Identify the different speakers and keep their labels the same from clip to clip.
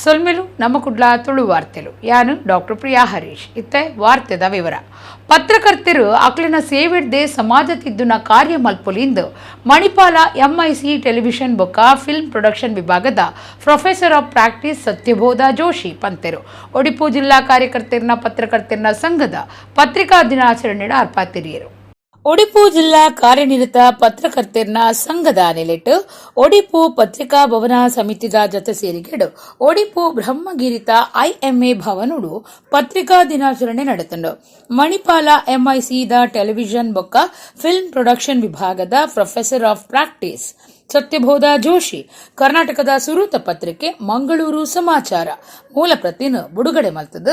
Speaker 1: ಸೊಲ್ಮೆಲು. ನಮ್ಮ ಕುಡ್ಲ ತುಳು ವಾರ್ತೆಲು. ಯಾನು ಡಾಕ್ಟರ್ ಪ್ರಿಯಾ ಹರೀಶ್. ಇತ್ತೆ ವಾರ್ತೆದ ವಿವರ. ಪತ್ರಕರ್ತರು ಅಕ್ಲಿನ ಸೇವೆಡ್ದೆ ಸಮಾಜ ತಿದ್ದುನ ಕಾರ್ಯ ಮಲ್ಪೊಲಿಂದು ಮಣಿಪಾಲ ಎಂಐಸಿ ಟೆಲಿವಿಷನ್ ಬೊಕ್ಕ ಫಿಲ್ಮ್ ಪ್ರೊಡಕ್ಷನ್ ವಿಭಾಗದ professor of practice Satyabodha Joshi ಪಂತೆರು. ಒಡಿಪು ಜಿಲ್ಲಾ ಕಾರ್ಯಕರ್ತರ್ನ ಪತ್ರಕರ್ತರ್ನ ಸಂಘದ ಪತ್ರಿಕಾ ದಿನಾಚರಣೆ ಅರ್ಪಾತಿರಿಯರು. ಒಡಿಪು ಜಿಲ್ಲಾ ಕಾರ್ಯನಿರತ ಪತ್ರಕರ್ತರ್ನ ಸಂಘದ ನೆಲೆಟ್ ಒಡಿಪು ಪತ್ರಿಕಾ ಭವನ ಸಮಿತಿದ ಜತೆ ಸೇರಿಗೆಡು ಒಡಿಪು ಬ್ರಹ್ಮಗಿರಿತ ಐಎಂಎ ಭವನುಡು ಪತ್ರಿಕಾ ದಿನಾಚರಣೆ ನಡೆತುಂಡು. ಮಣಿಪಾಲ ಎಂಐಸಿ the television ಬೊಕ್ಕ ಫಿಲ್ಮ್ ಪ್ರೊಡಕ್ಷನ್ ವಿಭಾಗದ professor of practice Satyabodha Joshi ಕರ್ನಾಟಕದ ಸುರೂತ ಪತ್ರಿಕೆ ಮಂಗಳೂರು ಸಮಾಚಾರ ಮೂಲ ಪ್ರತಿನ ಬಿಡುಗಡೆ ಮಲ್ತದ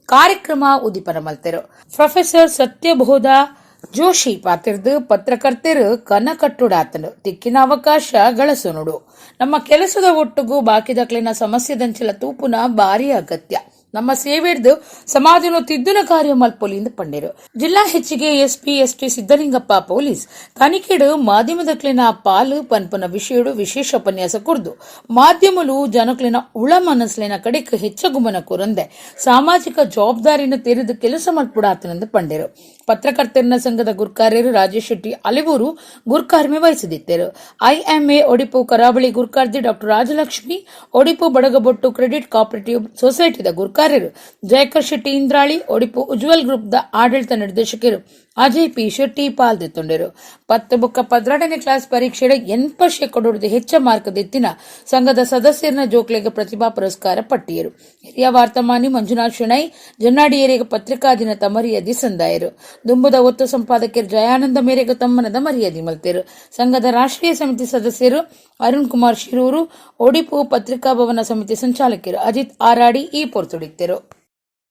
Speaker 1: ಕಾರ್ಯಕ್ರಮ ಉದಿಪನ ಮಲ್ತೆರು. ಪ್ರೊಫೆಸರ್ ಸತ್ಯಬೋಧ ಜೋಶಿ ಪಾತಿರ್ದು, ಪತ್ರಕರ್ತರು ಕನ ಕಟ್ಟುಡಾತನು, ತಿಕ್ಕಿನ ಅವಕಾಶ ಗಳಸುನುಡು. ನಮ್ಮ ಕೆಲಸದ ಒಟ್ಟುಗು ಬಾಕಿದಕ್ಲಿನ ಸಮಸ್ಯೆದಂಚಲ ತೂಪುನ ಭಾರಿ ಅಗತ್ಯ. ನಮ್ಮ ಸೇವೆಡ್ದು ಸಮಾಜನು ತಿದ್ದುನ ಕಾರ್ಯ ಮಲ್ಪೊಲಿಂದು ಪಂಡೆರು. ಜಿಲ್ಲಾ ಹೆಚ್ಚಿಗೆ ಎಸ್ಪಿ ಎಸ್ಟಿ ಸಿದ್ದಲಿಂಗಪ್ಪ ಪೊಲೀಸ್ ತನಿಖೆಡು ಮಾಧ್ಯಮದಕ್ಲಿನ ಪಾಲು ಪನ್ಪುನ ವಿಷಯಡು ವಿಶೇಷ ಉಪನ್ಯಾಸ ಕೊರ್ದು, ಮಾಧ್ಯಮಲು ಜನಕ್ಲಿನ ಉಳ ಮನಸ್ಲಿನ ಕಡೆಕ್ ಹೆಚ್ಚ ಗುಮನ ಕೊರಂದೆ ಸಾಮಾಜಿಕ ಜವಾಬ್ದಾರಿನ ತೆರೆದು ಕೆಲಸ ಮಲ್ಪುಡಾತನೆಂದು ಪಂಡೆರು. ಪತ್ರಕರ್ತರನ ಸಂಘದ ಗುರ್ಕಾರ್ಯರು ರಾಜೇಶ್ ಶೆಟ್ಟಿ ಅಲಿವೂರು ಗುರ್ಕಾರ್ಮೆ ವಹಿಸಿದಿತ್ತರು. ಐಎಂಎ ಒಡಿಪು ಕರಾವಳಿ ಗುರ್ಕಾರ್ದಿ doctor Rajalakshmi, Odipu Badagabettu credit cooperative ಸೊಸೈಟಿದ ಗುರ್ಕಾರ್ಯರು Jayakar Shetty Indrali, Odipu Ujwal ಗ್ರೂಪ್ದ ಆಡಳಿತ ನಿರ್ದೇಶಕರು ಅಜಯ್ ಪಿ ಶೆಟ್ಟಿ ಪಾಲ್ದೆತ್ತೊಂಡರು. 10 ಬೊಕ್ಕ 12ನೇ ಕ್ಲಾಸ್ ಪರೀಕ್ಷೆಡ್ 80 ಶೇಕಡೊಡ್ದು ಹೆಚ್ಚ ಮಾರ್ಕ್ ದೆತ್ತಿನ ಸಂಘದ ಸದಸ್ಯರನ ಜೋಕ್ಲೆಗ್ ಪ್ರತಿಭಾ ಪುರಸ್ಕಾರ ಪಟ್ಟಿಯರು. ಹಿರಿಯ ವಾರ್ತಮಾನಿ ಮಂಜುನಾಥ್ ಶೆಣೈ ಜನ್ನಾಡಿಯರಿಗೆ ಪತ್ರಿಕಾ ದಿನತ ಮರ್ಯಾದೆ ಸಂದಾಯರು. ದುಂಬುದ ಒತ್ತು ಸಂಪಾದಕರು ಜಯಾನಂದ ಮೇರೆಗೆ ತಮ್ಮನದ ಮರ್ಯಾದೆ ಮಲ್ತೆರು. ಸಂಘದ ರಾಷ್ಟ್ರೀಯ ಸಮಿತಿ ಸದಸ್ಯರು ಅರುಣ್ ಕುಮಾರ್ ಶಿರೂರು, ಒಡಿಪು ಪತ್ರಿಕಾ ಭವನ ಸಮಿತಿ ಸಂಚಾಲಕರು ಅಜಿತ್ ಆರಾಡಿ ಈ ಪೊರ್ತುಡಿತ್ತರು.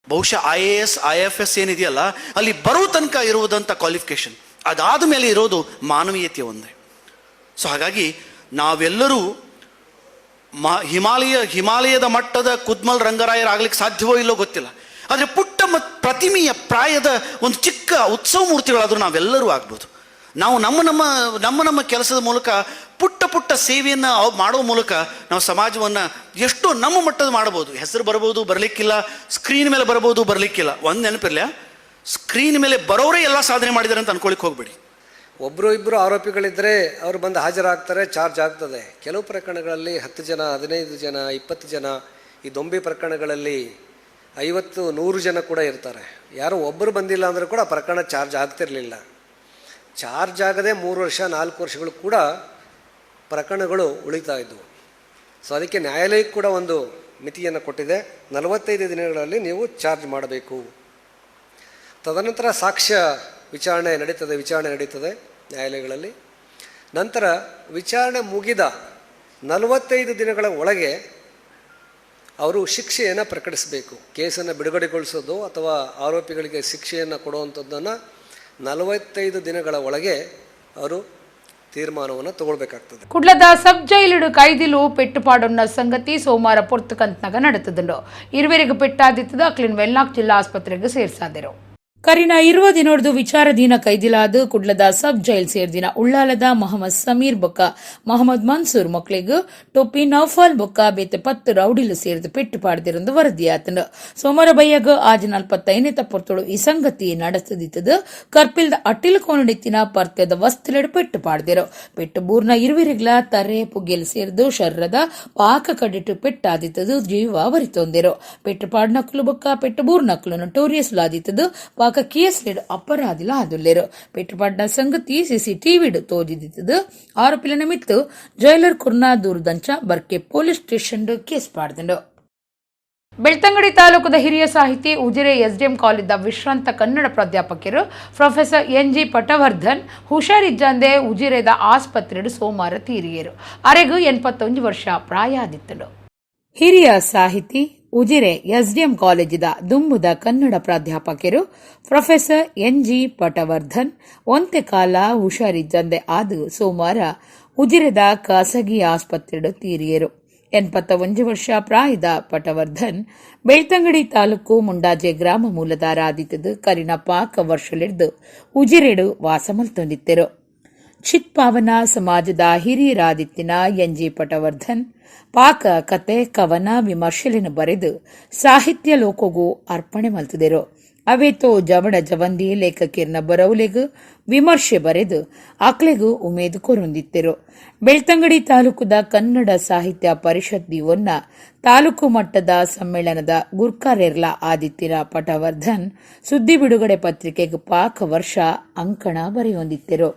Speaker 2: ಬಹುಶಃ ಐಎಎಸ್, ಐಎಫ್ಎಸ್ ಏನಿದೆಯಲ್ಲ, ಅಲ್ಲಿ ಬರೋ ತನಕ ಇರುವುದಂಥ ಕ್ವಾಲಿಫಿಕೇಶನ್, ಅದಾದ ಮೇಲೆ ಇರೋದು ಮಾನವೀಯತೆ ಒಂದೇ. ಸೊ ಹಾಗಾಗಿ ನಾವೆಲ್ಲರೂ ಹಿಮಾಲಯದ ಮಟ್ಟದ ಕುದ್ಮಲ್ ರಂಗರಾಯರಾಗ್ಲಿಕ್ಕೆ ಸಾಧ್ಯವೋ ಇಲ್ಲೋ ಗೊತ್ತಿಲ್ಲ. ಆದರೆ ಪುಟ್ಟ ಪ್ರತಿಮೆಯ ಪ್ರಾಯದ ಒಂದು ಚಿಕ್ಕ ಉತ್ಸವ ಮೂರ್ತಿಗಳಾದರೂ ನಾವೆಲ್ಲರೂ ಆಗ್ಬೋದು. ನಾವು ನಮ್ಮ ನಮ್ಮ ನಮ್ಮ ನಮ್ಮ ಕೆಲಸದ ಮೂಲಕ, ಪುಟ್ಟ ಪುಟ್ಟ ಸೇವೆಯನ್ನು ಮಾಡುವ ಮೂಲಕ ನಾವು ಸಮಾಜವನ್ನು ಎಷ್ಟೋ ನಮ್ಮ ಮಟ್ಟದ ಮಾಡ್ಬೋದು. ಹೆಸರು ಬರ್ಬೋದು, ಬರಲಿಕ್ಕಿಲ್ಲ. ಸ್ಕ್ರೀನ್ ಮೇಲೆ ಬರ್ಬೋದು, ಬರಲಿಕ್ಕಿಲ್ಲ. ಒಂದು ನೆನಪಿರಲಿ, ಸ್ಕ್ರೀನ್ ಮೇಲೆ ಬರೋರೇ ಎಲ್ಲ ಸಾಧನೆ ಮಾಡಿದ್ದಾರೆ ಅಂತ ಅನ್ಕೊಳಿಕ್ ಹೋಗ್ಬೇಡಿ.
Speaker 3: ಒಬ್ಬರು ಇಬ್ಬರು ಆರೋಪಿಗಳಿದ್ದರೆ ಅವರು ಬಂದು ಹಾಜರಾಗ್ತಾರೆ, ಚಾರ್ಜ್ ಆಗ್ತದೆ. ಕೆಲವು ಪ್ರಕರಣಗಳಲ್ಲಿ 10 ಜನ, 15 ಜನ, 20 ಜನ, ಈ ದೊಂಬಿ ಪ್ರಕರಣಗಳಲ್ಲಿ 50, 100 ಜನ ಕೂಡ ಇರ್ತಾರೆ. ಯಾರೋ ಒಬ್ಬರು ಬಂದಿಲ್ಲ ಅಂದರೂ ಕೂಡ ಪ್ರಕರಣ ಚಾರ್ಜ್ ಆಗ್ತಿರಲಿಲ್ಲ. ಚಾರ್ಜ್ ಆಗದೆ 3 ವರ್ಷ, 4 ವರ್ಷಗಳು ಕೂಡ ಪ್ರಕರಣಗಳು ಉಳಿತಾ ಇದ್ವು. ಸೊ ಅದಕ್ಕೆ ನ್ಯಾಯಾಲಯಕ್ಕೆ ಕೂಡ ಒಂದು ಮಿತಿಯನ್ನು ಕೊಟ್ಟಿದೆ. 45 ದಿನಗಳಲ್ಲಿ ನೀವು ಚಾರ್ಜ್ ಮಾಡಬೇಕು. ತದನಂತರ ಸಾಕ್ಷ್ಯ ವಿಚಾರಣೆ ನಡೀತದೆ. ವಿಚಾರಣೆ ನಡೀತದೆ ನ್ಯಾಯಾಲಯಗಳಲ್ಲಿ. ನಂತರ ವಿಚಾರಣೆ ಮುಗಿದ 45 ದಿನಗಳ ಒಳಗೆ ಅವರು ಶಿಕ್ಷೆಯನ್ನು ಪ್ರಕಟಿಸಬೇಕು. ಕೇಸನ್ನು ಬಿಡುಗಡೆಗೊಳಿಸೋದು ಅಥವಾ ಆರೋಪಿಗಳಿಗೆ ಶಿಕ್ಷೆಯನ್ನು ಕೊಡುವಂಥದ್ದನ್ನು 45 ದಿನಗಳ ಒಳಗೆ ಅವರು ತೀರ್ಮಾನವನ್ನು ತಗೊಳ್ಬೇಕಾಗ್ತದೆ.
Speaker 1: ಕುಡ್ಲದ ಸಬ್ ಜೈಲುಡು ಕೈದಿಲು ಪೆಟ್ಟು ಪಾಡೊನ್ನ ಸಂಗತಿ ಸೋಮವಾರ ಪೊರ್ತುಕಂತ್ನಾಗ ನಡೆತದುಂಡು. ಇರುವರೆಗೂ ಪೆಟ್ಟಾದಿತ್ತದ ಅಕ್ಲಿನ್ ವೆನ್ಲಾಕ್ ಜಿಲ್ಲಾ ಆಸ್ಪತ್ರೆಗೆ ಸೇರ್ಸಾದರು. ಕರಿನ 20 ದಿನೊಡ್ದು ವಿಚಾರಧೀನ ಕೈದಿಲಾದ ಕುಡ್ಲದ ಸಬ್ ಜೈಲ್ ಸೇರ್ದಿನ ಉಳ್ಳಾಲದ ಮೊಹಮ್ಮದ್ ಸಮೀರ್ ಬೊಕ್ಕ ಮೊಹಮ್ಮದ್ ಮನ್ಸೂರ್ ಮೊಕ್ಲೆಗ್ ಟೊಪ್ಪಿ ನೌಫಾಲ್ ಬೊಕ್ಕ ಬೇತೆ 10 ರೌಡಿಲು ಸೇರ್ದು ಪೆಟ್ಟು ಪಾಡ್ದಿರಂದು ವರದಿಯಾತನು. ಸೋಮವಾರ ಬಯ್ಯಗ್ 6:45 ಪೊರ್ತುಡು ಈ ಸಂಗತಿ ನಡೆಸದಿತ್ತದು. ಕರ್ಪಿಲ್ದ ಅಟ್ಟಿಲ್ ಕೋನಡಿತ್ತಿನ ಪರ್ತೆದ ವಸ್ತುಲೆಡ್ ಪೆಟ್ಟು ಪಾಡ್ದಿರು. ಪೆಟ್ಟು ಬೂರ್ನ ಇರುವಿರಿಗ್ಲ ತರೆ, ಪುಗೆಲ್ ಸೇರ್ದು ಶರ್ರದ ಪಾಕ ಕಡಿಟ್ಟು ಪೆಟ್ಟಾದಿತ್ತದು ಜೀವ ವರಿತೊಂದಿರು. ಪೆಟ್ಟು ಪಾಡ್ನಕ್ಲು ಬೊಕ್ಕ ಪೆಟ್ಟು ಬೂರ್ನಕ್ಲು ನೊಟೋರಿಯಸ್ ಲಾದಿತ್ತದು ಪಾಕ ಕೇಸ್ಲೆಡ್ ಅಪರಾಧಿಲ ಆದುಲ್ಲೆರು. ಪೆಟ್ಟುಪಾಡ್ನ ಸಂಗತಿ ಸಿಸಿಟಿವಿಡ್ ತೋಜಿದಿತ್ತದು. ಆರೋಪಿಲ ನಿಮಿತ್ತು ಜೈಲರ್ ಕುರ್ನಾ ದೂರದಂಚ ಬರ್ಕೆ ಪೊಲೀಸ್ ಸ್ಟೇಷನ್ ಕೇಸ್ ಪಾಡ್ದಂಡು. ಬೆಳ್ತಂಗಡಿ ತಾಲೂಕದ ಹಿರಿಯ ಸಾಹಿತಿ, ಉಜಿರೆ ಎಸ್ಡಿಎಂ ಕಾಲೇಜಿನ ವಿಶ್ರಾಂತ ಕನ್ನಡ ಪ್ರಾಧ್ಯಾಪಕರು ಪ್ರೊಫೆಸರ್ ಎನ್ ಜಿ ಪಟವರ್ಧನ್ ಹುಷಾರಿಜ್ಜಂದೆ ಉಜಿರೆದ ಆಸ್ಪತ್ರೆಡು ಸೋಮವಾರ ತೀರಿಯರು. ಅರೆಗು 81 ವರ್ಷ ಪ್ರಾಯಾದಿತ್ತನು. ಹಿರಿಯ ಸಾಹಿತಿ, ಉಜಿರೆ ಎಸ್ಡಿಎಂ ಕಾಲೇಜಿದ ದುಂಬುದ ಕನ್ನಡ ಪ್ರಾಧ್ಯಾಪಕರು ಪ್ರೊಫೆಸರ್ ಎನ್ ಜಿ ಪಟವರ್ಧನ್ ಒಂತೆ ಕಾಲ ಹುಷಾರಿಜ್ಜಂದೆ ಆದು ಸೋಮವಾರ ಉಜಿರೆದ ಖಾಸಗಿ ಆಸ್ಪತ್ರೆಡು ತೀರಿಯರು. 81 ವರ್ಷ ಪ್ರಾಯದ ಪಟವರ್ಧನ್ ಬೆಳ್ತಂಗಡಿ ತಾಲೂಕು ಮುಂಡಾಜೆ ಗ್ರಾಮ ಮೂಲದಾರಾದಿತ್ತದು ಕರಿನ ಪಾಕ ವರ್ಷಲಿಡ್ದು ಉಜಿರೆಡು ವಾಸ ಮಲ್ತೊಂದಿತ್ತೆರು. ಚಿತ್ಪಾವನ ಸಮಾಜದ ಹಿರಿಯರಾದಿತ್ತಿನ ಎನ್ ಜಿ ಪಟವರ್ಧನ್ ಪಾಕ ಕತೆ, ಕವನ, ವಿಮರ್ಶೆಲೆನ್ ಬರೆದು ಸಾಹಿತ್ಯ ಲೋಕೊಗು ಅರ್ಪಣೆ ಮಲ್ತುದೆರು. ಅವೇತೋ ಜವಣ ಜವಂದಿ ಲೇಖಕಿರ್ನ ಬರವುಲೆಗ್ ವಿಮರ್ಶೆ ಬರೆದು ಅಕ್ಲೆಗ್ ಉಮೇದು ಕೊರೊಂದಿತ್ತೆರು. ಬೆಳ್ತಂಗಡಿ ತಾಲೂಕುದ ಕನ್ನಡ ಸಾಹಿತ್ಯ ಪರಿಷತ್ ದಿವೊನ್ನ ತಾಲೂಕು ಮಟ್ಟದ ಸಮ್ಮೇಳನದ ಗುರ್ಕಾರೆರ್ಲ ಆದಿತ್ತಿರ ಪಟವರ್ಧನ್ ಸುದ್ದಿ ಬಿಡುಗಡೆ ಪತ್ರಿಕೆಗೆ ಪಾಕ ವರ್ಷ ಅಂಕಣ ಬರೆಯೊಂದಿತ್ತೆರು.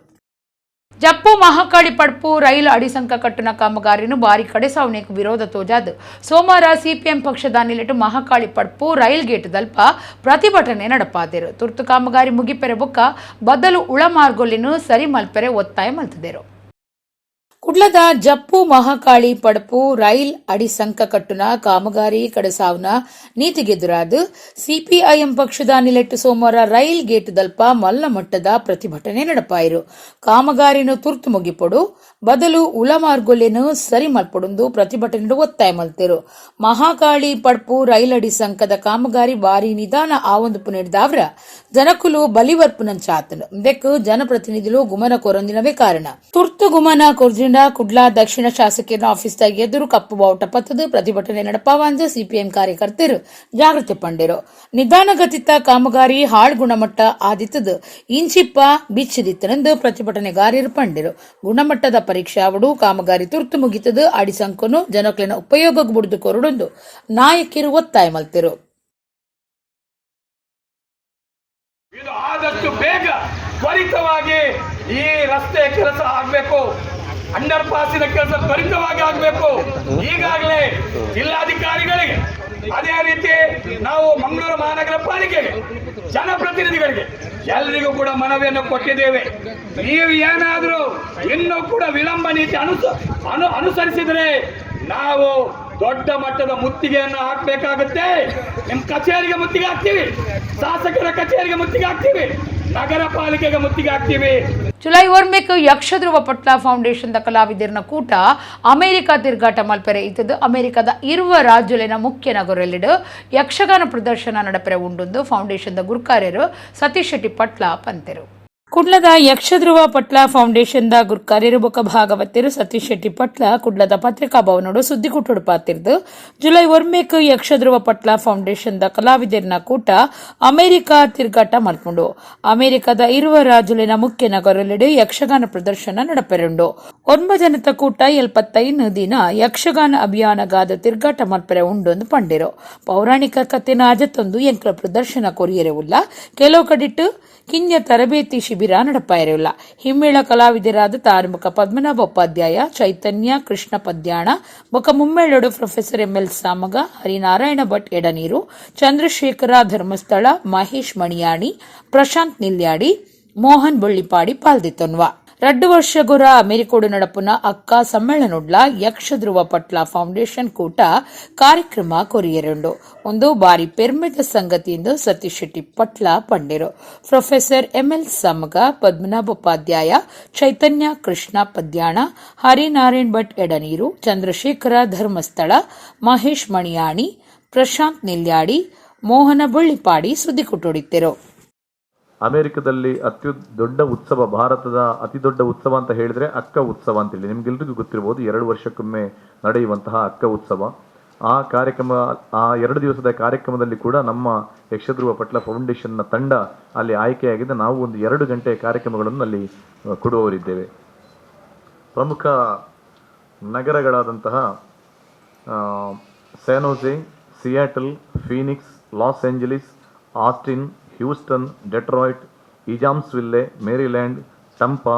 Speaker 1: ಜಪ್ಪು ಮಹಾಕಾಳಿ ಪಡ್ಪು ರೈಲು ಅಡಿಸಂಕ ಕಟ್ಟುನ ಕಾಮಗಾರಿನು ಬಾರಿ ಕಡೆಸಾವಣೆಗೆ ವಿರೋಧ ತೋಜಾದ್ ಸೋಮವಾರ ಸಿಪಿಎಂ ಪಕ್ಷದ ನಿಲೆಟು ಮಹಾಕಾಳಿ ಪಡ್ಪು ರೈಲ್ ಗೇಟ್ ದಲ್ಪ ಪ್ರತಿಭಟನೆ ನಡಪಾದೆರು. ತುರ್ತು ಕಾಮಗಾರಿ ಮುಗಿಪೆರೆ ಬೊಕ್ಕ ಬದಲು ಉಳಮಾರ್ಗೊಲಿನು ಸರಿ ಮಲ್ಪೆರೆ ಒತ್ತಾಯ ಮಲ್ತದೆರು. ಕುಡ್ಲದ ಜಪ್ಪು ಮಹಾಕಾಳಿ ಪಡಪು ರೈಲ್ ಅಡಿಸಂಕ ಕಟ್ಟುನ ಕಾಮಗಾರಿ ಕಡಸಾವ್ನ ನೀತಿಗೆದುರಾದ ಸಿಪಿಐಎಂ ಪಕ್ಷದ ನಿಲೆಟ್ಟು ಸೋಮವಾರ ರೈಲ್ ಗೇಟ್ ದಲ್ಪ ಮಲ್ಲ ಮಟ್ಟದ ಪ್ರತಿಭಟನೆ ನಡಪಾಯಿರು. ಕಾಮಗಾರಿನು ತುರ್ತು ಮುಗಿಪೊಡು, ಬದಲು ಉಳಮಾರ್ಗೊಲೆನು ಸರಿ ಮಲ್ಪೊಡುಂದು ಪ್ರತಿಭಟನೆ ಒತ್ತಾಯ ಮಲ್ತೆರು. ಮಹಾಕಾಳಿ ಪಡ್ಪು ರೈಲಡಿ ಸಂಕದ ಕಾಮಗಾರಿ ಬಾರಿ ನಿಧಾನ ಆವೊಂದು ಪುನೆಡ್ದಾವ್ರ ಜನಕುಲು ಬಲಿವರ್ಪುನಂಚಾತನು. ಇದಕ್ಕೆ ಜನಪ್ರತಿನಿಧಿಲು ಗುಮನ ಕೊರೊಂದಿನವೇ ಕಾರಣ. ತುರ್ತು ಗುಮನ ಕೊರ್ಜಿಂಡ ಕುಡ್ಲಾ ದಕ್ಷಿಣ ಶಾಸಕಿಯರ ಆಫೀಸ್ ಎದುರು ಕಪ್ಪು ಬಾವುಟ ಪತ್ತದು ಪ್ರತಿಭಟನೆ ನಡಪಾವಂದು ಸಿಪಿಎಂ ಕಾರ್ಯಕರ್ತರು ಜಾಗೃತಿ ಪಂಡಿರು. ನಿಧಾನಗತಿತ ಕಾಮಗಾರಿ ಹಾಳ್ ಗುಣಮಟ್ಟ ಆದಿತ್ತದು ಇಂಚಿಪ್ಪ ಬಿಚ್ಚಿದಿತ್ತನೆಂದು ಪ್ರತಿಭಟನೆಗಾರರು ಪಂಡಿರು. ಗುಣಮಟ್ಟದ ಪರೀಕ್ಷೆ ಅವಡು, ಕಾಮಗಾರಿ ತುರ್ತು ಮುಗಿತದು ಅಡಿಸಂಕನು ಜನಕ್ಲೆನ ಉಪಯೋಗಕ್ಕೆ ಬುಡಿದು ಕೊರಡೊಂದು ನಾಯಕಿರು ಒತ್ತಾಯ ಮಲ್ತಿರು.
Speaker 4: ಇದು ಆದಷ್ಟು ಬೇಗ ತ್ವರಿತವಾಗಿ ಈ ರಸ್ತೆ ಕೆಲಸ ಆಗಬೇಕು. ಅಂಡರ್ ಪಾಸಿನ ಕೆಲಸ ತ್ವರಿತವಾಗಿ ಆಗಬೇಕು. ಈಗಾಗಲೇ ಜಿಲ್ಲಾಧಿಕಾರಿಗಳಿಗೆ, ಅದೇ ರೀತಿ ನಾವು ಮಂಗಳೂರು ಮಹಾನಗರ ಪಾಲಿಕೆಗೆ, ಜನಪ್ರತಿನಿಧಿಗಳಿಗೆ ಎಲ್ಲರಿಗೂ ಕೂಡ ಮನವಿಯನ್ನು ಕೊಟ್ಟಿದ್ದೇವೆ. ನೀವು ಏನಾದರೂ ಇನ್ನೂ ಕೂಡ ವಿಳಂಬ ನೀತಿ ಅನುಸರಿಸಿದರೆ ನಾವು ದೊಡ್ಡ ಮಟ್ಟದ ಮುತ್ತಿಗೆಯನ್ನು ಹಾಕಬೇಕಾಗುತ್ತೆ. ನಿಮ್ಮ ಕಚೇರಿಗೆ ಮುತ್ತಿಗೆ ಹಾಕ್ತೀವಿ, ಶಾಸಕರ ಕಚೇರಿಗೆ ಮುತ್ತಿಗೆ ಹಾಕ್ತೀವಿ, ನಗರ ಪಾಲಿಕೆಗೆ ಮುತ್ತಿಗೆ ಹಾಕ್ತೀವಿ.
Speaker 1: ಜುಲೈ ಒರ್ಮೆಕ್ ಯಕ್ಷಧ್ರುವ ಪಟ್ಲ ಫೌಂಡೇಶನ್ the ಕಲಾವಿದರ್ನ ಕೂಟ ಅಮೆರಿಕ ತಿರುಗಾಟ ಮಲ್ಪೆರೆ ಇತ್ತದು ಅಮೆರಿಕದ ಇರುವ ರಾಜ್ಯಲಿನ ಮುಖ್ಯ ನಗರಲ್ಲಿಡು ಯಕ್ಷಗಾನ ಪ್ರದರ್ಶನ ನಡಪೆರೆ ಉಂಡೊಂದು ಫೌಂಡೇಶನ್ the ಗುರ್ಕಾರ್ಯರು ಸತೀಶ್ ಶೆಟ್ಟಿ ಪಟ್ಲ ಪಂತೆರು. ಕುಡ್ಲದ ಯಕ್ಷಧ್ರುವ ಪಟ್ಲ ಫೌಂಡೇಶನ್ the ಗುರ್ಕಾರ್ಯರು ಬೊಕ ಭಾಗವತಿರು ಸತೀಶ್ ಶೆಟ್ಟಿ ಪಟ್ಲ ಕುಡ್ಲದ ಪತ್ರಿಕಾ ಭವನೋಡು ಸುದ್ದಿ ಕುಟ್ಟುಡು ಪಾತಿರ್ದು, ಜುಲೈ ಒರ್ಮೆಕ್ ಯಕ್ಷಧ್ರುವ ಪಟ್ಲ ಫೌಂಡೇಶನ್ the ಕಲಾವಿದರ್ನ ಕೂಟ ಅಮೆರಿಕ ತಿರುಗಾಟ ಮಲ್ಪುಂಡು. ಅಮೆರಿಕದ ಇರುವ ರಾಜುಲಿನ ಮುಖ್ಯ ನಗರಲ್ಲಿಡು ಯಕ್ಷಗಾನ ಪ್ರದರ್ಶನ ನಡಪೆರುಂಡು. ಒನ್ಮ ಜನತ ಕೂಟ 75 ದಿನ ಯಕ್ಷಗಾನ ಅಭಿಯಾನಗಾದ ತಿರುಗಾಟ ಮಲ್ಪೆರೆ ಉಂಡೊಂದು ಪಂಡಿರು. ಪೌರಾಣಿಕ ಕಥೆನ ಅಜತ್ತೊಂದು ಎಂಕ್ಲ ಪ್ರದರ್ಶನ ಕೊರಿಯರೆ ಉಲ್ಲ. ಕೆಲವು ಕಡಿಟ್ಟು ಕಿನ್ಯ ತರಬೇತಿ ಶಿಬಿರ ನಡಪಾಯಿರಲ್ಲ. ಹಿಮ್ಮೇಳ ಕಲಾವಿದರಾದ ತಾರುಮುಖ ಪದ್ಮನಾಭ ಉಪಾಧ್ಯಾಯ, ಚೈತನ್ಯ ಕೃಷ್ಣ ಪದ್ಯಾಣ ಬೊಕ ಮುಮ್ಮೇಳಡು ಪ್ರೊಫೆಸರ್ ಎಂಎಲ್ ಸಾಮಗ, ಹರಿನಾರಾಯಣ ಭಟ್ ಎಡನೀರು, ಚಂದ್ರಶೇಖರ ಧರ್ಮಸ್ಥಳ, ಮಹೇಶ್ ಮಣಿಯಾಣಿ, ಪ್ರಶಾಂತ್ ನಿಲ್ಯಾಡಿ, ಮೋಹನ್ ಬೊಳ್ಳಿಪಾಡಿ ಪಾಲ್ದಿತ್ತನ್ವ. 2 ವರ್ಷಗೊರ ಅಮೆರಿಕೋಡು ನಡಪುನ ಅಕ್ಕ ಸಮ್ಮೇಳನೊಡ್ಲ ಯಕ್ಷಧ್ರುವ ಪಟ್ಲ ಫೌಂಡೇಶನ್ ಕೂಟ ಕಾರ್ಯಕ್ರಮ ಕೊರಿಯರುಂಡು. ಒಂದು ಬಾರಿ ಪೆರ್ಮೆದ ಸಂಗತಿ ಎಂದು ಸತೀಶ್ ಶೆಟ್ಟಿ ಪಟ್ಲ ಪಂಡಿರು. ಪ್ರೊಫೆಸರ್ ಎಂಎಲ್ ಸಮಗ, ಪದ್ಮನಾಭ ಉಪಾಧ್ಯಾಯ, ಚೈತನ್ಯ ಕೃಷ್ಣ ಪದ್ಯಾಣ, ಹರಿನಾರಾಯಣ್ ಭಟ್ ಎಡನೀರು, ಚಂದ್ರಶೇಖರ ಧರ್ಮಸ್ಥಳ, ಮಹೇಶ್ ಮಣಿಯಾಣಿ, ಪ್ರಶಾಂತ್ ನಿಲ್ಯಾಡಿ, ಮೋಹನ ಬೊಳ್ಳಿಪಾಡಿ ಸುದ್ದಿ ಕುಟ್ಟೊಡಿತ್ತಿರು.
Speaker 5: ಅಮೆರಿಕದಲ್ಲಿ ಅತಿ ದೊಡ್ಡ ಉತ್ಸವ, ಭಾರತದ ಅತಿ ದೊಡ್ಡ ಉತ್ಸವ ಅಂತ ಹೇಳಿದ್ರೆ ಅಕ್ಕ ಉತ್ಸವ ಅಂತೇಳಿ ನಿಮ್ಗೆಲ್ರಿಗೂ ಗೊತ್ತಿರ್ಬೋದು. 2 ವರ್ಷಕ್ಕೊಮ್ಮೆ ನಡೆಯುವಂತಹ ಅಕ್ಕ ಉತ್ಸವ. ಆ ಕಾರ್ಯಕ್ರಮ, ಆ 2 ದಿವಸದ ಕಾರ್ಯಕ್ರಮದಲ್ಲಿ ಕೂಡ ನಮ್ಮ ಯಕ್ಷಧ್ರುವ ಪಟ್ಲ ಫೌಂಡೇಶನ್ನ ತಂಡ ಅಲ್ಲಿ ಆಯ್ಕೆಯಾಗಿದೆ. ನಾವು ಒಂದು 2 ಗಂಟೆಯ ಕಾರ್ಯಕ್ರಮಗಳನ್ನು ಅಲ್ಲಿ ಕೊಡುವವರಿದ್ದೇವೆ. ಪ್ರಮುಖ ನಗರಗಳಾದಂತಹ San Jose, Seattle, Phoenix, Los Angeles, Austin, Houston, Detroit, Evansville, Maryland, Tampa,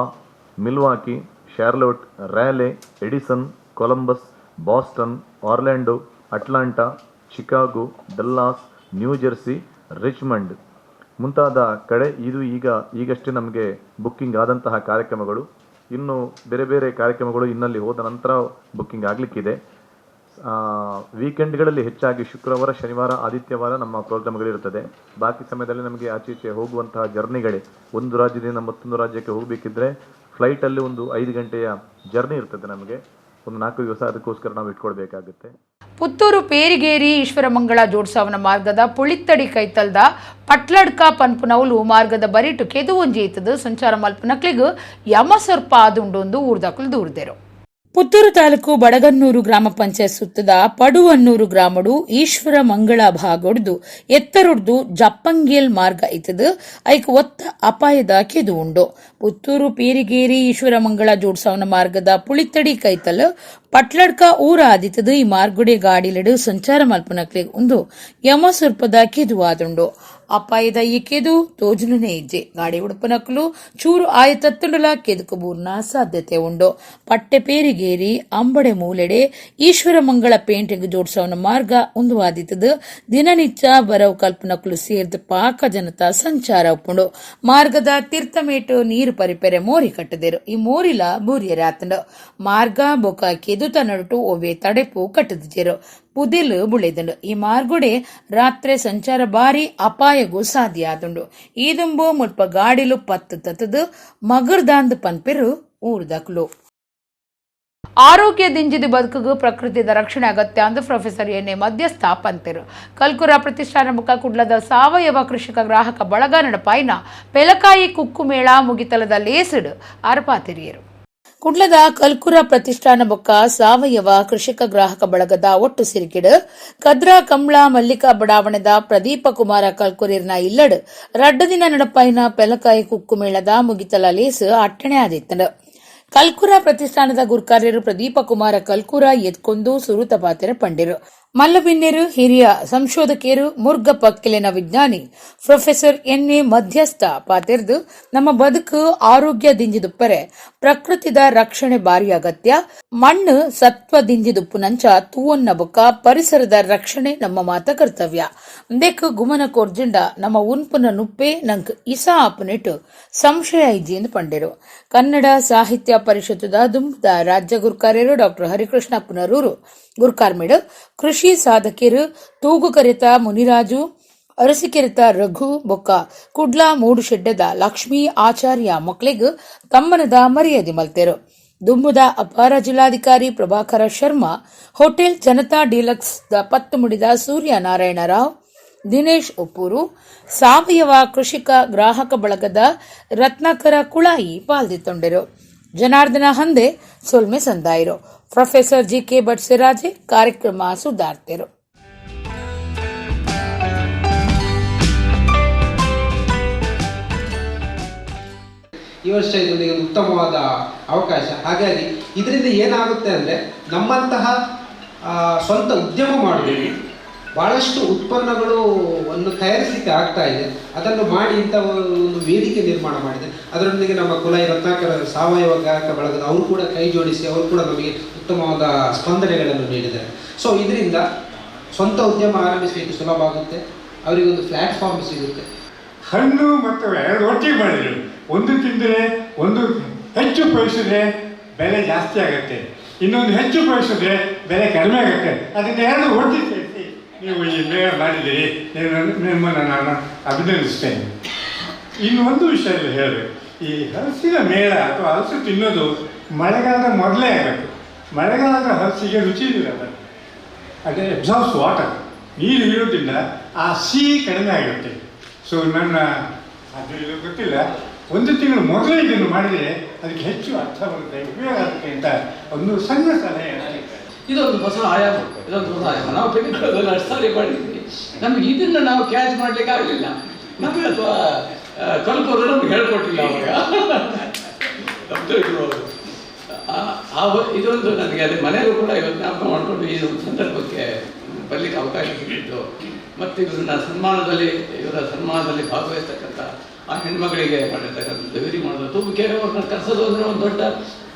Speaker 5: Milwaukee, Charlotte, Raleigh, Edison, Columbus, Boston, Orlando, Atlanta, Chicago, Dallas, New Jersey, Richmond ಮುಂತಾದ ಕಡೆ ಇದು ಈಗಷ್ಟೇ ನಮಗೆ ಬುಕ್ಕಿಂಗ್ ಆದಂತಹ ಕಾರ್ಯಕ್ರಮಗಳು. ಇನ್ನು ಬೇರೆ ಬೇರೆ ಕಾರ್ಯಕ್ರಮಗಳು ಇನ್ನಲ್ಲಿ ಹೋದ ನಂತರ ಬುಕ್ಕಿಂಗ್ ಆಗಲಿಕ್ಕಿದೆ. ವೀಕೆಂಡ್ಗಳಲ್ಲಿ ಹೆಚ್ಚಾಗಿ ಶುಕ್ರವಾರ, ಶನಿವಾರ, ಆದಿತ್ಯವಾರ ನಮ್ಮ ಪ್ರೋಗ್ರಾಮ್ಗಳಿರ್ತದೆ. ಬಾಕಿ ಸಮಯದಲ್ಲಿ ನಮಗೆ ಆಚೆ ಈಚೆ ಹೋಗುವಂತಹ ಜರ್ನಿಗಳೇ. ಒಂದು ರಾಜ್ಯದಿಂದ ಮತ್ತೊಂದು ರಾಜ್ಯಕ್ಕೆ ಹೋಗಬೇಕಿದ್ರೆ ಫ್ಲೈಟಲ್ಲಿ ಒಂದು 5 ಗಂಟೆಯ ಜರ್ನಿ ಇರ್ತದೆ ನಮಗೆ. ಒಂದು 4 ದಿವಸ ಅದಕ್ಕೋಸ್ಕರ ನಾವು ಇಟ್ಕೊಳ್ಬೇಕಾಗುತ್ತೆ.
Speaker 1: ಪುತ್ತೂರು ಪೇರಿಗೇರಿ ಈಶ್ವರಮಂಗಳ ಜೋಡ್ಸಾವನ ಮಾರ್ಗದ ಪುಳಿತ್ತಡಿ ಕೈತಲ್ದ ಪಟ್ಲಡ್ಕ ಪನ್ಪುನವುಲು ಮಾರ್ಗದ ಬರಿಟು ಕೆದು ಒಂಜಿ ಇತ್ತದು ಸಂಚಾರ ಮಲ್ಪನಕ್ಲಿಗ್ ಯಮಸರ್ಪ ಆದುಂಡೊಂದು ಊರ್ದಕ್ಲು ದೂರ್ದೆರು. ಪುತ್ತೂರು ತಾಲೂಕು ಬಡಗನ್ನೂರು ಗ್ರಾಮ ಪಂಚಾಯತ್ ಸುತ್ತದ ಪಡುವನ್ನೂರು ಗ್ರಾಮಡು ಈಶ್ವರ ಮಂಗಳ ಭಾಗೊಡ್ದು ಎತ್ತರೊಡ್ದು ಜಪ್ಪಂಗೇಲ್ ಮಾರ್ಗ ಇತ್ತದು ಐಕ್ ಒತ್ತ ಅಪಾಯದ ಕೆದು ಉಂಡು. ಪುತ್ತೂರು ಪೀರಿಗೇರಿ ಈಶ್ವರ ಮಂಗಳ ಜೋಡ್ಸಾವನ ಮಾರ್ಗದ ಪುಳಿತಡಿ ಕೈತಲ್ ಪಟ್ಲಡ್ಕ ಊರ ಆದಿತ್ತದು. ಈ ಮಾರ್ಗುಡೆ ಗಾಡಿಲೆಡು ಸಂಚಾರ ಮಲ್ಪನಕ್ಲೆ ಒಂದು ಯಮಸುರ್ಪದ ಕೆದು ಆದುಂಡು. ಅಪಾಯದ ಈ ಕೆದು ತೋಜುನೇ ಇಜ್ಜೆ. ಗಾಡಿ ಉಡುಪನಕ್ಲು ಚೂರು ಆಯ ತತ್ತುಂಡಲ ಕೆದುಕು ಬೂರ್ನ ಸಾಧ್ಯತೆ ಉಂಡು. ಪಟ್ಟೆ ಪೇರಿಗೇರಿ ಅಂಬಡೆ ಮೂಲೆಡೆ ಈಶ್ವರ ಮಂಗಳ ಪೇಂಟೆಗ್ ಜೋಡ್ಸವನ ಮಾರ್ಗ ಉಂದುವಾದಿತ್ತದು. ದಿನನಿತ್ಯ ಬರವು ಕಲ್ಪನಕ್ಲು ಸೇರ್ದ ಪಾಕ ಜನತ ಸಂಚಾರ ಉಪ್ಪುಂಡು. ಮಾರ್ಗದ ತೀರ್ಥಮೇಟು ನೀರು ಪರಿಪೆರೆ ಮೋರಿ ಕಟ್ಟದಿರು. ಈ ಮೋರಿಲ ಬೂರಿಯರಾತಂಡು. ಮಾರ್ಗ ಬೊಕ ಕೆದುತ ನಡುಟು ಒವ್ವೆ ತಡೆಪು ಕಟ್ಟದಿಜೆರು. ಪುದೆಲ್ ಬುಳೆದಂಡು. ಈ ಮಾರ್ಗುಡೆ ರಾತ್ರಿ ಸಂಚಾರ ಬಾರಿ ಅಪಾಯಗೂ ಸಾಧ್ಯ ಆದುಂಡು. ಈದುಂಬು ಮುಲ್ಪ ಗಾಡಿಲು ಪತ್ತು ತತ್ತದು ಮಗರ್ದಾಂದ್ ಪನ್ಪೆರು ಊರ್ದಕ್ಲು. ಆರೋಗ್ಯ ದಿಂಜಿದ ಬದುಕುಗು ಪ್ರಕೃತಿದ ರಕ್ಷಣೆ ಅಗತ್ಯ ಅಂದು ಪ್ರೊಫೆಸರ್ ಎನ್ ಎ ಮಧ್ಯಸ್ಥ ಪಂತೆರು. ಕಲ್ಕುರ ಪ್ರತಿಷ್ಠಾನ ಮುಖ ಕುಡ್ಲದ ಸಾವಯವ ಕೃಷಿಕ ಗ್ರಾಹಕ ಬಳಗ ನಡಪಾಯಿನ ಪೆಲಕಾಯಿ ಕುಕ್ಕುಮೇಳ ಮುಗಿತಲದ ಲೇಸುಡು ಅರಪಾತೆರಿಯರು. ಕುಡ್ಲದ ಕಲ್ಕುರ ಪ್ರತಿಷ್ಠಾನ ಬೊಕ್ಕ ಸಾವಯವ ಕೃಷಿಕ ಗ್ರಾಹಕ ಬಳಗದ ಒಟ್ಟು ಸಿರಿಕಿಡು ಕದ್ರಾ ಕಂಬ್ಳ ಮಲ್ಲಿಕಾ ಬಡಾವಣೆದ ಪ್ರದೀಪ ಕುಮಾರ ಕಲ್ಕುರಿರ್ನ ಇಲ್ಲಡ್ ರಡ್ಡು ದಿನ ನಡಪಾಯಿನ ಪೆಲಕಾಯಿ ಕುಕ್ಕುಮೇಳದ ಮುಗಿತಲ ಲೇಸು ಅಟ್ಟಣೆ ಆದಿತ್ತಂಡು. ಕಲ್ಕುರ ಪ್ರತಿಷ್ಠಾನದ ಗುರ್ಕಾರ್ಯರು ಪ್ರದೀಪ ಕುಮಾರ ಕಲ್ಕುರ ಎದ್ಕೊಂದು ಸುರುತ ಪಾತೆರ ಪಂಡಿರು. ಮಲ್ಲಬಿನ್ನೆರು ಹಿರಿಯ ಸಂಶೋಧಕಿಯರು ಮುರ್ಗ ಪಕ್ಕಿಲಿನ ವಿಜ್ಞಾನಿ ಪ್ರೊಫೆಸರ್ ಎನ್ ಎ ಮಧ್ಯಸ್ಥ ಪಾತೆರ್ದು, ನಮ್ಮ ಬದುಕು ಆರೋಗ್ಯ ದಿಂಜಿದುಪ್ಪರೆ ಪ್ರಕೃತಿದ ರಕ್ಷಣೆ ಬಾರಿ ಅಗತ್ಯ. ಮಣ್ಣು ಸತ್ವ ದಿಂಜಿದುಪ್ಪುನಂಚ ತೂವನ್ನ ಬೊಕ್ಕ ಪರಿಸರದ ರಕ್ಷಣೆ ನಮ್ಮ ಮಾತ ಕರ್ತವ್ಯ. ದೆಕ್ ಗುಮನ ಕೊರ್ಜಿಂಡ ನಮ್ಮ ಉನ್ಪುನ ನುಪ್ಪೆ ನಂಕ್ ಇಸಾ ಆಪುನೆಟ್ ಸಂಶಯ ಇಜ್ಜಿ ಎಂದು ಪಂಡೆರು. ಕನ್ನಡ ಸಾಹಿತ್ಯ ಪರಿಷತ್ತುದ ದುಂಬುದ ರಾಜ್ಯ ಗುರ್ಕಾರ್ಯರು ಡಾಕ್ಟರ್ ಹರಿಕೃಷ್ಣ ಪುನರೂರು ಗುರ್ಕಾರ್ಮೇಡು, ಕೃಷಿ ಸಾಧಕಿಯರು ತೂಗುಕರೆತ ಮುನಿರಾಜು, ಅರಸಿಕೆರೆತ ರಘು ಬೊಕ್ಕ ಕುಡ್ಲಾ ಮೂಡುಶೆಡ್ಡೆದ ಲಕ್ಷ್ಮೀ ಆಚಾರ್ಯ ಮಕ್ಕಳಿಗೆ ತಮ್ಮನದ ಮರ್ಯಾದೆ ಮಲ್ತೆರು. ದುಂಬುದ ಅಪಾರ ಜಿಲ್ಲಾಧಿಕಾರಿ Prabhakara Sharma, hotel Janata deluxe the ಪತ್ತುಮುಡಿದ ಸೂರ್ಯನಾರಾಯಣ ರಾವ್, ದಿನೇಶ್ ಉಪ್ಪೂರು, ಸಾವಯವ ಕೃಷಿಕ ಗ್ರಾಹಕ ಬಳಗದ ರತ್ನಾಕರ ಕುಳಾಯಿ ಪಾಲ್ದಿತ್ತೊಂಡೆರು. ಜನಾರ್ದನ ಹಂದೆ ಸೊಲ್ಮೆ ಸಂದಾಯಿರು. ಪ್ರೊಫೆಸರ್ ಜಿ ಕೆ ಭಟ್ ಸಿರಾಜೆ ಕಾರ್ಯಕ್ರಮ ಸುಧಾರ್ತೆರು.
Speaker 6: ಈ ವರ್ಷ ಇದೊಂದು ಒಂದು ಉತ್ತಮವಾದ ಅವಕಾಶ. ಹಾಗಾಗಿ ಇದರಿಂದ ಏನಾಗುತ್ತೆ ಅಂದರೆ, ನಮ್ಮಂತಹ ಸ್ವಂತ ಉದ್ಯಮ ಮಾಡಬೇಕು, ಭಾಳಷ್ಟು ಉತ್ಪನ್ನಗಳು ಅನ್ನು ತಯಾರಿಸಲಿಕ್ಕೆ ಆಗ್ತಾ ಇದೆ. ಅದನ್ನು ಮಾಡಿ ಇಂಥ ಒಂದು ವೇದಿಕೆ ನಿರ್ಮಾಣ ಮಾಡಿದೆ. ಅದರೊಂದಿಗೆ ನಮ್ಮ ಕುಲಾಯಿ ರತ್ನಾಕರ ಸಾವಯವ ಗ್ರಾಹಕ ಬಳಗದ ಅವರು ಕೂಡ ಕೈ ಜೋಡಿಸಿ ಅವರು ಕೂಡ ನಮಗೆ ಉತ್ತಮವಾದ ಸ್ಪಂದನೆಗಳನ್ನು ನೀಡಿದ್ದಾರೆ. ಸೊ ಇದರಿಂದ ಸ್ವಂತ ಉದ್ಯಮ ಆರಂಭಿಸಲಿಕ್ಕೆ ಸುಲಭ ಆಗುತ್ತೆ, ಅವರಿಗೊಂದು ಪ್ಲ್ಯಾಟ್ಫಾರ್ಮ್ ಸಿಗುತ್ತೆ.
Speaker 7: ಹಣ್ಣು ಮತ್ತು ಎರಡು ಒಟ್ಟಿಗೆ ಮಾಡಿದರು. ಒಂದು ತಿಂದರೆ ಒಂದು ಹೆಚ್ಚು ಉಪಯೋಗಿಸಿದ್ರೆ ಬೆಲೆ ಜಾಸ್ತಿ ಆಗುತ್ತೆ, ಇನ್ನೊಂದು ಹೆಚ್ಚು ಉಪಯೋಗಿಸಿದ್ರೆ ಬೆಲೆ ಕಡಿಮೆ ಆಗುತ್ತೆ. ಅದರಿಂದ ಎರಡು ಒಟ್ಟಿಗೆ ಸೇರಿಸಿ ನೀವು ಈ ಮೇಳ ಮಾಡಿದ್ದೀರಿ, ನಿಮ್ಮನ್ನು ನಾನು ಅಭಿನಂದಿಸ್ತೇನೆ. ಇನ್ನು ಒಂದು ವಿಷಯದಲ್ಲಿ ಹೇಳಬೇಕು, ಈ ಹಲಸಿನ ಮೇಳ ಅಥವಾ ಹಲಸು ತಿನ್ನೋದು ಮಳೆಗಾಲದ ಮೊದಲೇ ಆಗಬೇಕು. ಮಳೆಗಾಲದ ಹಲಸಿಗೆ ರುಚಿ ಇರಲ್ಲ, ಅದೇ ಅಬ್ಸಾರ್ಬ್ಸ್ ವಾಟರ್, ನೀರು ಇರೋದ್ರಿಂದ ಆ ಸಿಹಿ ಕಡಿಮೆ ಆಗಿರುತ್ತೆ. ಸೊ ನನ್ನ ಅದು ಇದು ಗೊತ್ತಿಲ್ಲ, ಒಂದು ತಿಂಗಳು ಮೊದಲೇ ಇದನ್ನು ಮಾಡಿದರೆ ಅದಕ್ಕೆ ಹೆಚ್ಚು ಅರ್ಥ ಬರುತ್ತೆ, ಉಪಯೋಗ ಆಗುತ್ತೆ ಅಂತ ಒಂದು ಸಣ್ಣ ಸಲಹೆ.
Speaker 8: ಇದೊಂದು ಹೊಸ ಆಯಾಮ, ಇದೊಂದು ಹೊಸ ಆಯಾಮ. ನಾವು ಕೆಮಿಕಲ್ ಅಷ್ಟು ಸಾರಿ ಮಾಡಿದ್ವಿ, ನಮಗೆ ಇದನ್ನು ನಾವು ಕ್ಯಾಚ್ ಮಾಡಲಿಕ್ಕೆ ಆಗಲಿಲ್ಲ ನಮಗೆ, ಅಥವಾ ಕಲ್ಪವರು ನಮ್ಗೆ ಹೇಳ್ಕೊಟ್ಟಿಲ್ಲ ಅವಾಗ ನಮ್ಮದು. ಇದೊಂದು ನನಗೆ ಅದೇ ಮನೆಯಲ್ಲೂ ಕೂಡ ಇವತ್ತು ಜ್ಞಾಪಕ ಮಾಡಿಕೊಂಡು ಈ ಒಂದು ಸಂದರ್ಭಕ್ಕೆ ಬರಲಿಕ್ಕೆ ಅವಕಾಶ ಸಿಕ್ಕಿದ್ದು. ಮತ್ತು ಇವರನ್ನ ಸನ್ಮಾನದಲ್ಲಿ, ಇವರ ಸನ್ಮಾನದಲ್ಲಿ ಭಾಗವಹಿಸ್ತಕ್ಕಂಥ ಆ ಹೆಣ್ಮಗಳಿಗೆ ಮಾಡಿರ್ತಕ್ಕಂಥದ್ದು ಇವರಿಗೆ ಮಾಡೋದು. ತೂಬುಕೆರೆ ಅವ್ರನ್ನ ಕರೆಸೋದು ಅಂದರೆ ಒಂದು ದೊಡ್ಡ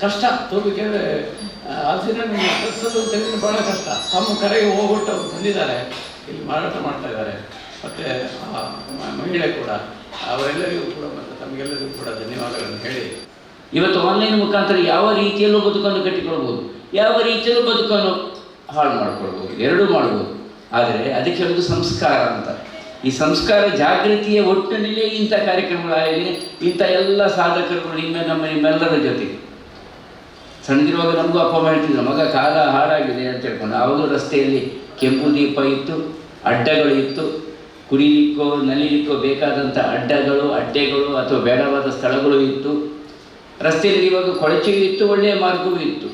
Speaker 8: ಕಷ್ಟ. ತೂಬುಕೆರೆ ಹಲಸಿನ ಕರೆಸೋದು ಅಂತ ಹೇಳಿದ್ರೆ ಭಾಳ ಕಷ್ಟ. ತಮ್ಮ ಕರೆಗೆ ಹೋಗ್ಬಿಟ್ಟು ಅವ್ರು ಬಂದಿದ್ದಾರೆ, ಇಲ್ಲಿ ಮಾರಾಟ ಮಾಡ್ತಾ ಇದ್ದಾರೆ. ಮತ್ತು ಆ ಮಹಿಳೆ ಕೂಡ, ಅವರೆಲ್ಲರಿಗೂ ಕೂಡ ಮತ್ತು ತಮಗೆಲ್ಲರಿಗೂ ಕೂಡ ಧನ್ಯವಾದಗಳನ್ನು ಹೇಳಿ,
Speaker 9: ಇವತ್ತು ಆನ್ಲೈನ್ ಮುಖಾಂತರ ಯಾವ ರೀತಿಯಲ್ಲೂ ಬದುಕನ್ನು ಕಟ್ಟಿಕೊಳ್ಬೋದು, ಯಾವ ರೀತಿಯಲ್ಲೂ ಬದುಕನ್ನು ಹಾಳು ಮಾಡ್ಕೊಳ್ಬೋದು, ಎರಡೂ ಮಾಡ್ಬೋದು. ಆದರೆ ಅದಕ್ಕೆ ಒಂದು ಸಂಸ್ಕಾರ ಅಂತ, ಈ ಸಂಸ್ಕಾರ ಜಾಗೃತಿಯ ಒಟ್ಟಿನಲ್ಲೇ ಇಂಥ ಕಾರ್ಯಕ್ರಮಗಳ ಆಯೋಜನೆ, ಇಂಥ ಎಲ್ಲ ಸಾಧಕರುಗಳು ನಿಮ್ಮ ನಮ್ಮ ನಿಮ್ಮೆಲ್ಲರ ಜೊತೆಗೆ. ಸಣ್ಣದಿರುವಾಗ ನಮಗೂ ಅಪ್ಪ ಅಮ್ಮ ಹೇಳ್ತಿದ್ರು, ಮಗ ಕಾಲ ಹಾಳಾಗಿದೆ ಅಂತ ಹೇಳ್ಕೊಂಡು. ಆವಾಗಲೂ ರಸ್ತೆಯಲ್ಲಿ ಕೆಂಪು ದೀಪ ಇತ್ತು, ಅಡ್ಡಗಳು ಇತ್ತು, ಕುಡಿಲಿಕ್ಕೋ ನಲಿಲಿಕ್ಕೋ ಬೇಕಾದಂಥ ಅಡ್ಡಗಳು, ಅಡ್ಡೆಗಳು ಅಥವಾ ಬೇಡವಾದ ಸ್ಥಳಗಳು ಇತ್ತು. ರಸ್ತೆಯಲ್ಲಿ ಇವಾಗ ಕೊಳಚೆಯೂ ಇತ್ತು, ಒಳ್ಳೆಯ ಮಾರ್ಗವೂ ಇತ್ತು.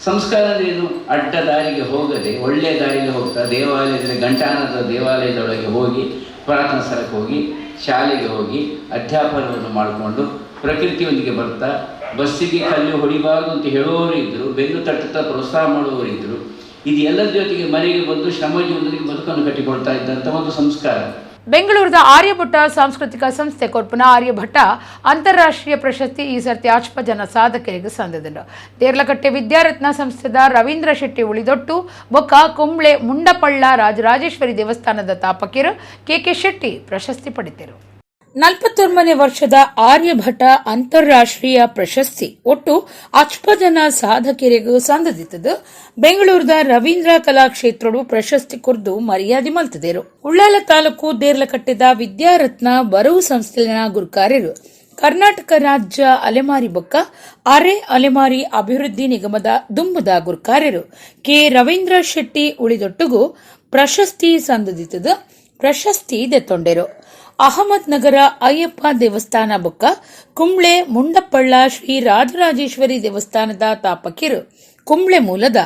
Speaker 9: ಸಂಸ್ಕಾರ ಏನು? ಅಡ್ಡ ದಾರಿಗೆ ಹೋಗದೆ ಒಳ್ಳೆಯ ದಾರಿಗೆ ಹೋಗ್ತಾ ದೇವಾಲಯದಲ್ಲಿ ಘಂಟಾನದ ದೇವಾಲಯದೊಳಗೆ ಹೋಗಿ ಪ್ರಾರ್ಥನಾ ಸ್ಥಳಕ್ಕೆ ಹೋಗಿ ಶಾಲೆಗೆ ಹೋಗಿ ಅಧ್ಯಾಪನವನ್ನು ಮಾಡಿಕೊಂಡು ಪ್ರಕೃತಿಯೊಂದಿಗೆ ಬರ್ತಾ, ಬಸ್ಸಿಗೆ ಕಲ್ಲು ಹೊಡಿಬಾರ್ದು ಅಂತ ಹೇಳುವವರು ಇದ್ದರು, ಬೆನ್ನು ತಟ್ಟುತ್ತಾ ಪ್ರೋತ್ಸಾಹ ಮಾಡುವವರು ಇದ್ದರು. ಇದು ಎಲ್ಲರ ಜೊತೆಗೆ ಮನೆಗೆ ಬಂದು ಶ್ರಮ ಜೀವನದಲ್ಲಿ ಬದುಕನ್ನು ಕಟ್ಟಿಕೊಳ್ತಾ ಇದ್ದಂಥ ಒಂದು ಸಂಸ್ಕಾರ.
Speaker 1: ಬೆಂಗಳೂರದ ಆರ್ಯಭಟ ಸಾಂಸ್ಕೃತಿಕ ಸಂಸ್ಥೆ ಕೊರ್ಪುನ ಆರ್ಯಭಟ ಅಂತಾರಾಷ್ಟ್ರೀಯ ಪ್ರಶಸ್ತಿ ಈ ಸರ್ತಿ ಆಚ್ಪ ಜನ ಸಾಧಕರಿಗೆ ಸಂದದನು. ದೇರ್ಲಕಟ್ಟೆ ವಿದ್ಯಾರತ್ನ ಸಂಸ್ಥೆದ ರವೀಂದ್ರ ಶೆಟ್ಟಿ ಉಳಿದೊಟ್ಟು ಬೊಕ್ಕ ಕುಂಬ್ಳೆ ಮುಂಡಪಳ್ಳ ರಾಜರಾಜೇಶ್ವರಿ ದೇವಸ್ಥಾನದ ತಾಪಕಿರು ಕೆ ಶೆಟ್ಟಿ ಪ್ರಶಸ್ತಿ ಪಡೆದರು. 49ನೇ ವರ್ಷದ ಆರ್ಯಭಟ ಅಂತಾರಾಷ್ಟ್ರೀಯ ಪ್ರಶಸ್ತಿ ಒಟ್ಟು ಅಚ್ಪ ಜನ ಸಾಧಕರಿಗೂ ಸಂದದಿತ್ತದು. ಬೆಂಗಳೂರದ ರವೀಂದ್ರ ಕಲಾಕ್ಷೇತ್ರಡು ಪ್ರಶಸ್ತಿ ಕೊರ್ದು ಮರ್ಯಾದೆ ಮಲ್ತದೇರು. ಉಳ್ಳಾಲ ತಾಲೂಕು ದೇರ್ಲಕಟ್ಟೆದ ವಿದ್ಯಾರತ್ನ ಬರವು ಸಂಸ್ಥೆಯ ಗುರುಕಾರ್ಯರು ಕರ್ನಾಟಕ ರಾಜ್ಯ ಅಲೆಮಾರಿ ಬೊಕ್ಕ ಅರೆ ಅಲೆಮಾರಿ ಅಭಿವೃದ್ಧಿ ನಿಗಮದ ದುಂಬುದ ಗುರುಕಾರ್ಯರು ಕೆ ರವೀಂದ್ರ ಶೆಟ್ಟಿ ಉಳಿದೊಟ್ಟುಗೂ ಪ್ರಶಸ್ತಿ ಸಂದದಿತ್ತದು. ಪ್ರಶಸ್ತಿ ದೆತ್ತೊಂಡೆರು. ಅಹಮದ್ನಗರ ಅಯ್ಯಪ್ಪ ದೇವಸ್ಥಾನ ಬೊಕ್ಕ ಕುಂಬ್ಳೆ ಮುಂಡಪ್ಪಳ್ಳ ಶ್ರೀ ರಾಜರಾಜೇಶ್ವರಿ ದೇವಸ್ಥಾನದ ತಾಪಕಿರು ಕುಂಬ್ಳೆ ಮೂಲದ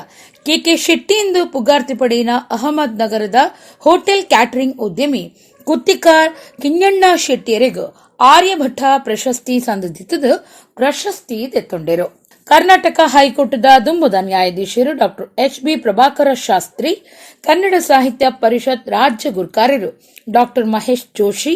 Speaker 1: ಕೆಕೆ ಶೆಟ್ಟಿ ಎಂದು ಪುಗಾರ್ತಿ ಪಡೆಯಿನ ಅಹಮದ್ನಗರದ ಹೋಟೆಲ್ ಕ್ಯಾಟರಿಂಗ್ ಉದ್ಯಮಿ ಕುತ್ತಿಕಾರ್ ಕಿಂಜಣ್ಣ ಶೆಟ್ಟಿಯರಿಗೂ ಆರ್ಯಭಟ ಪ್ರಶಸ್ತಿ ಸಂದಿದ್ದು ಪ್ರಶಸ್ತಿ ದೆತ್ತೊಂಡೆರು. ಕರ್ನಾಟಕ ಹೈಕೋರ್ಟ್ದ ದುಂಬುದ ನ್ಯಾಯಾಧೀಶರು doctor H B Prabhakara Shastri, Kannada Sahitya Parishat ರಾಜ್ಯ ಗುರುಕಾರ್ಯರು ಡಾಕ್ಟರ್ ಮಹೇಶ್ ಜೋಶಿ,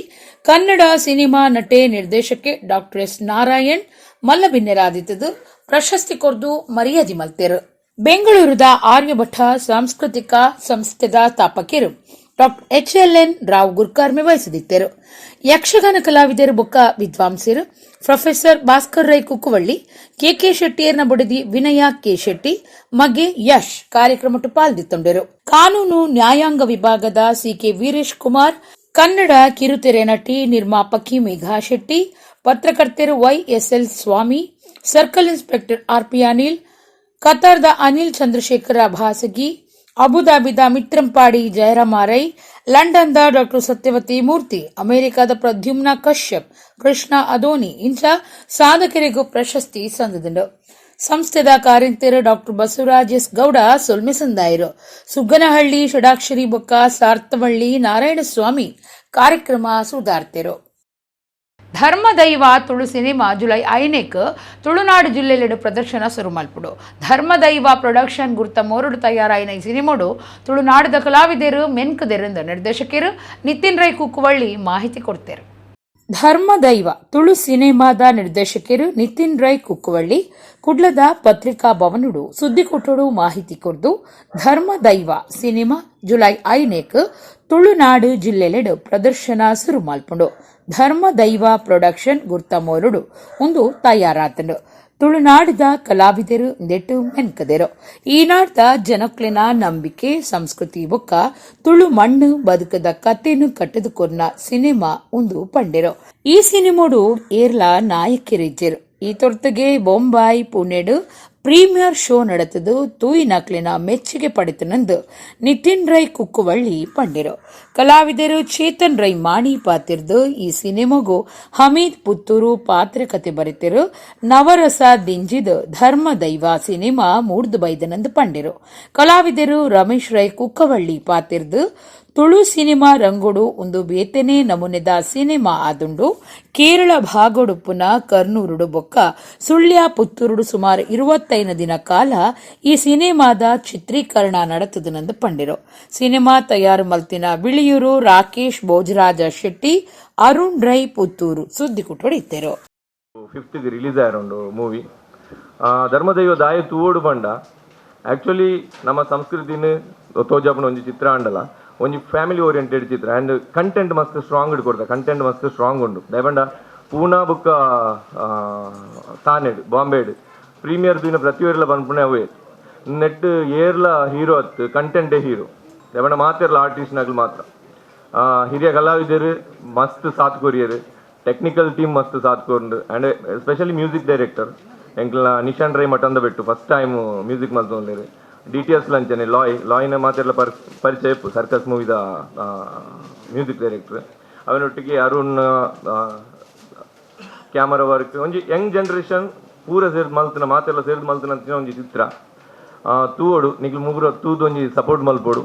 Speaker 1: ಕನ್ನಡ ಸಿನಿಮಾ ನಟೆ ನಿರ್ದೇಶಕೆ ಡಾಕ್ಟರ್ ಎಸ್ ನಾರಾಯಣ್ ಮಲ್ಲಬಿನ್ನೆರಾದಿತ್ತದು ಪ್ರಶಸ್ತಿ ಕೊರ್ದು ಮರ್ಯಾದೆ ಮಲ್ತೇರು. ಬೆಂಗಳೂರದ ಆರ್ಯಭಟ ಸಾಂಸ್ಕೃತಿಕ ಸಂಸ್ಥೆದ ಸ್ಥಾಪಕರು doctor H L N Rao ಗುರ್ಕಾರ್ಮೆ ವಹಿಸಿದಿತ್ತರು. ಯಕ್ಷಗಾನ ಕಲಾವಿದರು ಬೊಕ್ಕ ವಿದ್ವಾಂಸರು ಪ್ರೊಫೆಸರ್ ಭಾಸ್ಕರ್ ರೈ ಕುಕ್ಕುವಳ್ಳಿ, ಕೆಕೆ ಶೆಟ್ಟಿಯರ್ನ ಬುಡದಿ ವಿನಯ ಕೆ ಶೆಟ್ಟಿ, ಮಗೆ ಯಶ್ ಕಾರ್ಯಕ್ರಮಟ್ಟು ಪಾಲ್ದಿತ್ತೊಂಡರು. ಕಾನೂನು ನ್ಯಾಯಾಂಗ ವಿಭಾಗದ ಸಿಕೆ ವೀರೇಶ್ ಕುಮಾರ್, ಕನ್ನಡ ಕಿರುತೆರೆ ನಟಿ ನಿರ್ಮಾಪಕಿ ಮೇಘಾ ಶೆಟ್ಟಿ, ಪತ್ರಕರ್ತರು YSL Swamy, circle inspector RP Anil, ಕತಾರ್ದ ಅನಿಲ್ ಚಂದ್ರಶೇಖರ ಭಾಸಗಿ, ಅಬುದಾಬಿದ ಮಿತ್ರಂಪಾಡಿ ಜಯರಾಮ ರೈ, ಲಂಡನ್ದ ಡಾಕ್ಟರ್ ಸತ್ಯವತಿ ಮೂರ್ತಿ, ಅಮೆರಿಕದ ಪ್ರದ್ಯುಮ್ನ ಕಶ್ಯಪ್, ಕೃಷ್ಣ ಅದೋನಿ ಇಂಥ ಸಾಧಕರಿಗೂ ಪ್ರಶಸ್ತಿ ಸಂದದನು. ಸಂಸ್ಥೆದ ಕಾರ್ಯಂತೆರು ಡಾಕ್ಟರ್ ಬಸವರಾಜ್ ಎಸ್ ಗೌಡ ಸೊಲ್ಮೆ ಸಂದಾಯರು. ಸುಗ್ಗನಹಳ್ಳಿ ಷಡಾಕ್ಷರಿ ಬೊಕ್ಕ ಸಾರ್ತವಳ್ಳಿ ನಾರಾಯಣಸ್ವಾಮಿ ಕಾರ್ಯಕ್ರಮ ಸುಧಾರ್ತೆರು. ಧರ್ಮದೈವ ತುಳು ಸಿನಿಮಾ ಜುಲೈ 5ಕ್ಕೆ ತುಳುನಾಡು ಜಿಲ್ಲೆಲೆಡು ಪ್ರದರ್ಶನ ಸುರು ಮಲ್ಪುಡು. ಧರ್ಮದೈವ ಪ್ರೊಡಕ್ಷನ್ ಗುರ್ತ ಮೋರುಡು ತಯಾರಾಯಿನ ಈ ಸಿನಿಮೋಡು ತುಳುನಾಡದ ಕಲಾವಿದರು ಮೆನ್ಕುದೆರಿಂದ ನಿರ್ದೇಶಕರು ನಿತಿನ್ ರೈ ಕುಕ್ಕುವಳ್ಳಿ ಮಾಹಿತಿ ಕೊಡ್ತೇರು. ಧರ್ಮದೈವ ತುಳು ಸಿನಿಮಾದ ನಿರ್ದೇಶಕರು ನಿತಿನ್ ರೈ ಕುಕ್ಕುವಳ್ಳಿ ಕುಡ್ಲದ ಪತ್ರಿಕಾ ಭವನುಡು ಸುದ್ದಿಕೊಟ್ಟಡು ಮಾಹಿತಿ ಕೊರ್ದು, ಧರ್ಮದೈವ ಸಿನಿಮಾ ಜುಲೈ 5ಕ್ಕೆ ತುಳುನಾಡು ಜಿಲ್ಲೆಲೆಡು ಪ್ರದರ್ಶನ ಸುರು ಮಲ್ಪುಂಡು. ಧರ್ಮದೈವ ಪ್ರೊಡಕ್ಷನ್ ಗುರ್ತ ಮೋರುಡು ಒಂದು ತಯಾರಾತಂಡು. ತುಳುನಾಡಿದ ಕಲಾವಿದರು ನೆಟ್ಟು ಮೆನ್ಕದೆರು. ಈ ನಾಡ್ದ ಜನಕ್ಲೆನ ನಂಬಿಕೆ, ಸಂಸ್ಕೃತಿ ಬೊಕ್ಕ ತುಳು ಮಣ್ಣು ಬದುಕದ ಕತೆನು ಕಟ್ಟದುಕೊರ್ನ ಸಿನಿಮಾ ಒಂದು ಪಂಡೆರು. ಈ ಸಿನಿಮೋಡು ಏರ್ಲ ನಾಯಕಿರಿಜ್ಜೆರು. ಈ ತೊರ್ತಗೆ ಬೊಂಬಾಯಿ, ಪುಣೆಡು ಪ್ರೀಮಿಯರ್ ಶೋ ನಡೆತದು ತೂಯಿನಕ್ಲಿನ ಮೆಚ್ಚುಗೆ ಪಡೆತನಂದು ನಿತಿನ್ ರೈ ಕುಕ್ಕುವಳ್ಳಿ ಪಂಡಿರು. ಕಲಾವಿದರು ಚೇತನ್ ರೈ ಮಾಣಿ ಪಾತಿರ್ದು ಈ ಸಿನಿಮಾಗೂ ಹಮೀದ್ ಪುತ್ತೂರು ಪಾತ್ರ ಕತೆ ಬರೆತಿರು. ನವರಸ ದಿಂಜಿದು ಧರ್ಮ ದೈವ ಸಿನಿಮಾ ಮೂಡ್ದು ಬೈದನಂದು ಪಂಡಿರು. ಕಲಾವಿದರು ರಮೇಶ್ ರೈ ಕುಕ್ಕವಳ್ಳಿ ಪಾತಿರ್ದು ತುಳು ಸಿನಿಮಾ ರಂಗುಡು ಒಂದು ಬೇತನೆ ನಮೂನೆದ ಸಿನಿಮಾ ಆದುಂಡು. ಕೇರಳ ಭಾಗಡುಪ್ಪುನ ಕರ್ನೂರುಡು ಬೊಕ್ಕ ಸುಳ್ಯ, ಪುತ್ತೂರುಡು ಸುಮಾರು 25 ದಿನ ಕಾಲ ಈ ಸಿನಿಮಾದ ಚಿತ್ರೀಕರಣ ನಡೆತದನಂದು ಪಂಡಿರು. ಸಿನಿಮಾ ತಯಾರು ಮಲ್ತಿನ ಬಿಳಿಯೂರು ರಾಕೇಶ್ ಭೋಜರಾಜ ಶೆಟ್ಟಿ, ಅರುಣ್ ರೈ ಪುತ್ತೂರು ಸುದ್ದಿ ಕುಟ್ಟೊಡಿತ್ತೇರು.
Speaker 5: 5th release ಆಯರುಂಡು movie ಧರ್ಮದೈವ. ದಾಯ ತೂವೋಡು ಪಂಡ ಆ್ಯಕ್ಚುಲಿ ನಮ್ಮ ಸಂಸ್ಕೃತಿನ ತೋಜಾಪುನ ಒಂಜಿ ಚಿತ್ರ ಅಂಡಲ ಒಂಜಿ ಫ್ಯಾಮಿಲಿ ಓರಿಯೆಂಟೆಡ್ ಚಿತ್ರ. ಆ್ಯಂಡ್ ಕಂಟೆಂಟ್ ಮಸ್ತ್ ಸ್ಟ್ರಾಂಗ್ ಕೊಡ್ತಾ, ಕಂಟೆಂಟ್ ಮಸ್ತ್ ಸ್ಟ್ರಾಂಗ್ ಉಂಡು. ದಾಯೆ ಪೂನಾ ಬುಕ್ಕ ತಾನೆಡ್ ಬಾಂಬೆಡ್ ಪ್ರೀಮಿಯರ್ ದಿನ ಪ್ರತಿಯೊರಿಲ ಪನ್ಪುನೆ ಅವೇ. ನೆಟ್ ಏರ್ಲ ಹೀರೋ ಅತ್ತು, ಕಂಟೆಂಟೇ ಹೀರೋ. ದಾಯೆ ಮಾತೆರ್ಲ ಆರ್ಟಿಸ್ಟ್ನಗ್ಲು ಮಾತ್ರ ಹಿರಿಯ ಕಲಾವಿದರು ಮಸ್ತ್ ಸಾಥ್ ಕೊರಿಯರ್, ಟೆಕ್ನಿಕಲ್ ಟೀಮ್ ಮಸ್ತ್ ಸಾಥ್ ಕೊರ್ಂಡು. ಆ್ಯಂಡ್ ಎಸ್ಪೆಷಲಿ ಮ್ಯೂಸಿಕ್ ಡೈರೆಕ್ಟರ್ ಎಂಕ್ಲ ನಿಶಾನ್ ರೈ ಮಠಂದ ಬೆಟ್ಟು ಫಸ್ಟ್ ಟೈಮ್ ಮ್ಯೂಸಿಕ್ ಮಲ್ತೊಂದೇರು. ಡಿಟಿಎಸ್ ಲಂಚನೆ ಲಾಯ್ ಲಾಯ್ನ ಮಾತೆರ್ಲ ಪರಿಚಯ ಇಪ್ಪು, ಸರ್ಕಸ್ ಮೂವಿದ ಮ್ಯೂಸಿಕ್ ಡೈರೆಕ್ಟರ್. ಅವನೊಟ್ಟಿಗೆ ಅರುಣ್ ಕ್ಯಾಮರಾ ವರ್ಕ್. ಒಂಜಿ ಯಂಗ್ ಜನ್ರೇಷನ್ ಪೂರ ಸೇರ್ದು ಮಲ್ತನ, ಮಾತೆಲ್ಲ ಸೇರ್ದು ಮಲ್ತನ ಅಂಚಿನ ಒಂಜಿ ಚಿತ್ರ.
Speaker 10: ತೂವೊಡು ನಿಕ್ಲು ಮುಗುರು ತೂದೊಂಜಿ ಸಪೋರ್ಟ್ ಮಲ್ಪೊಡು.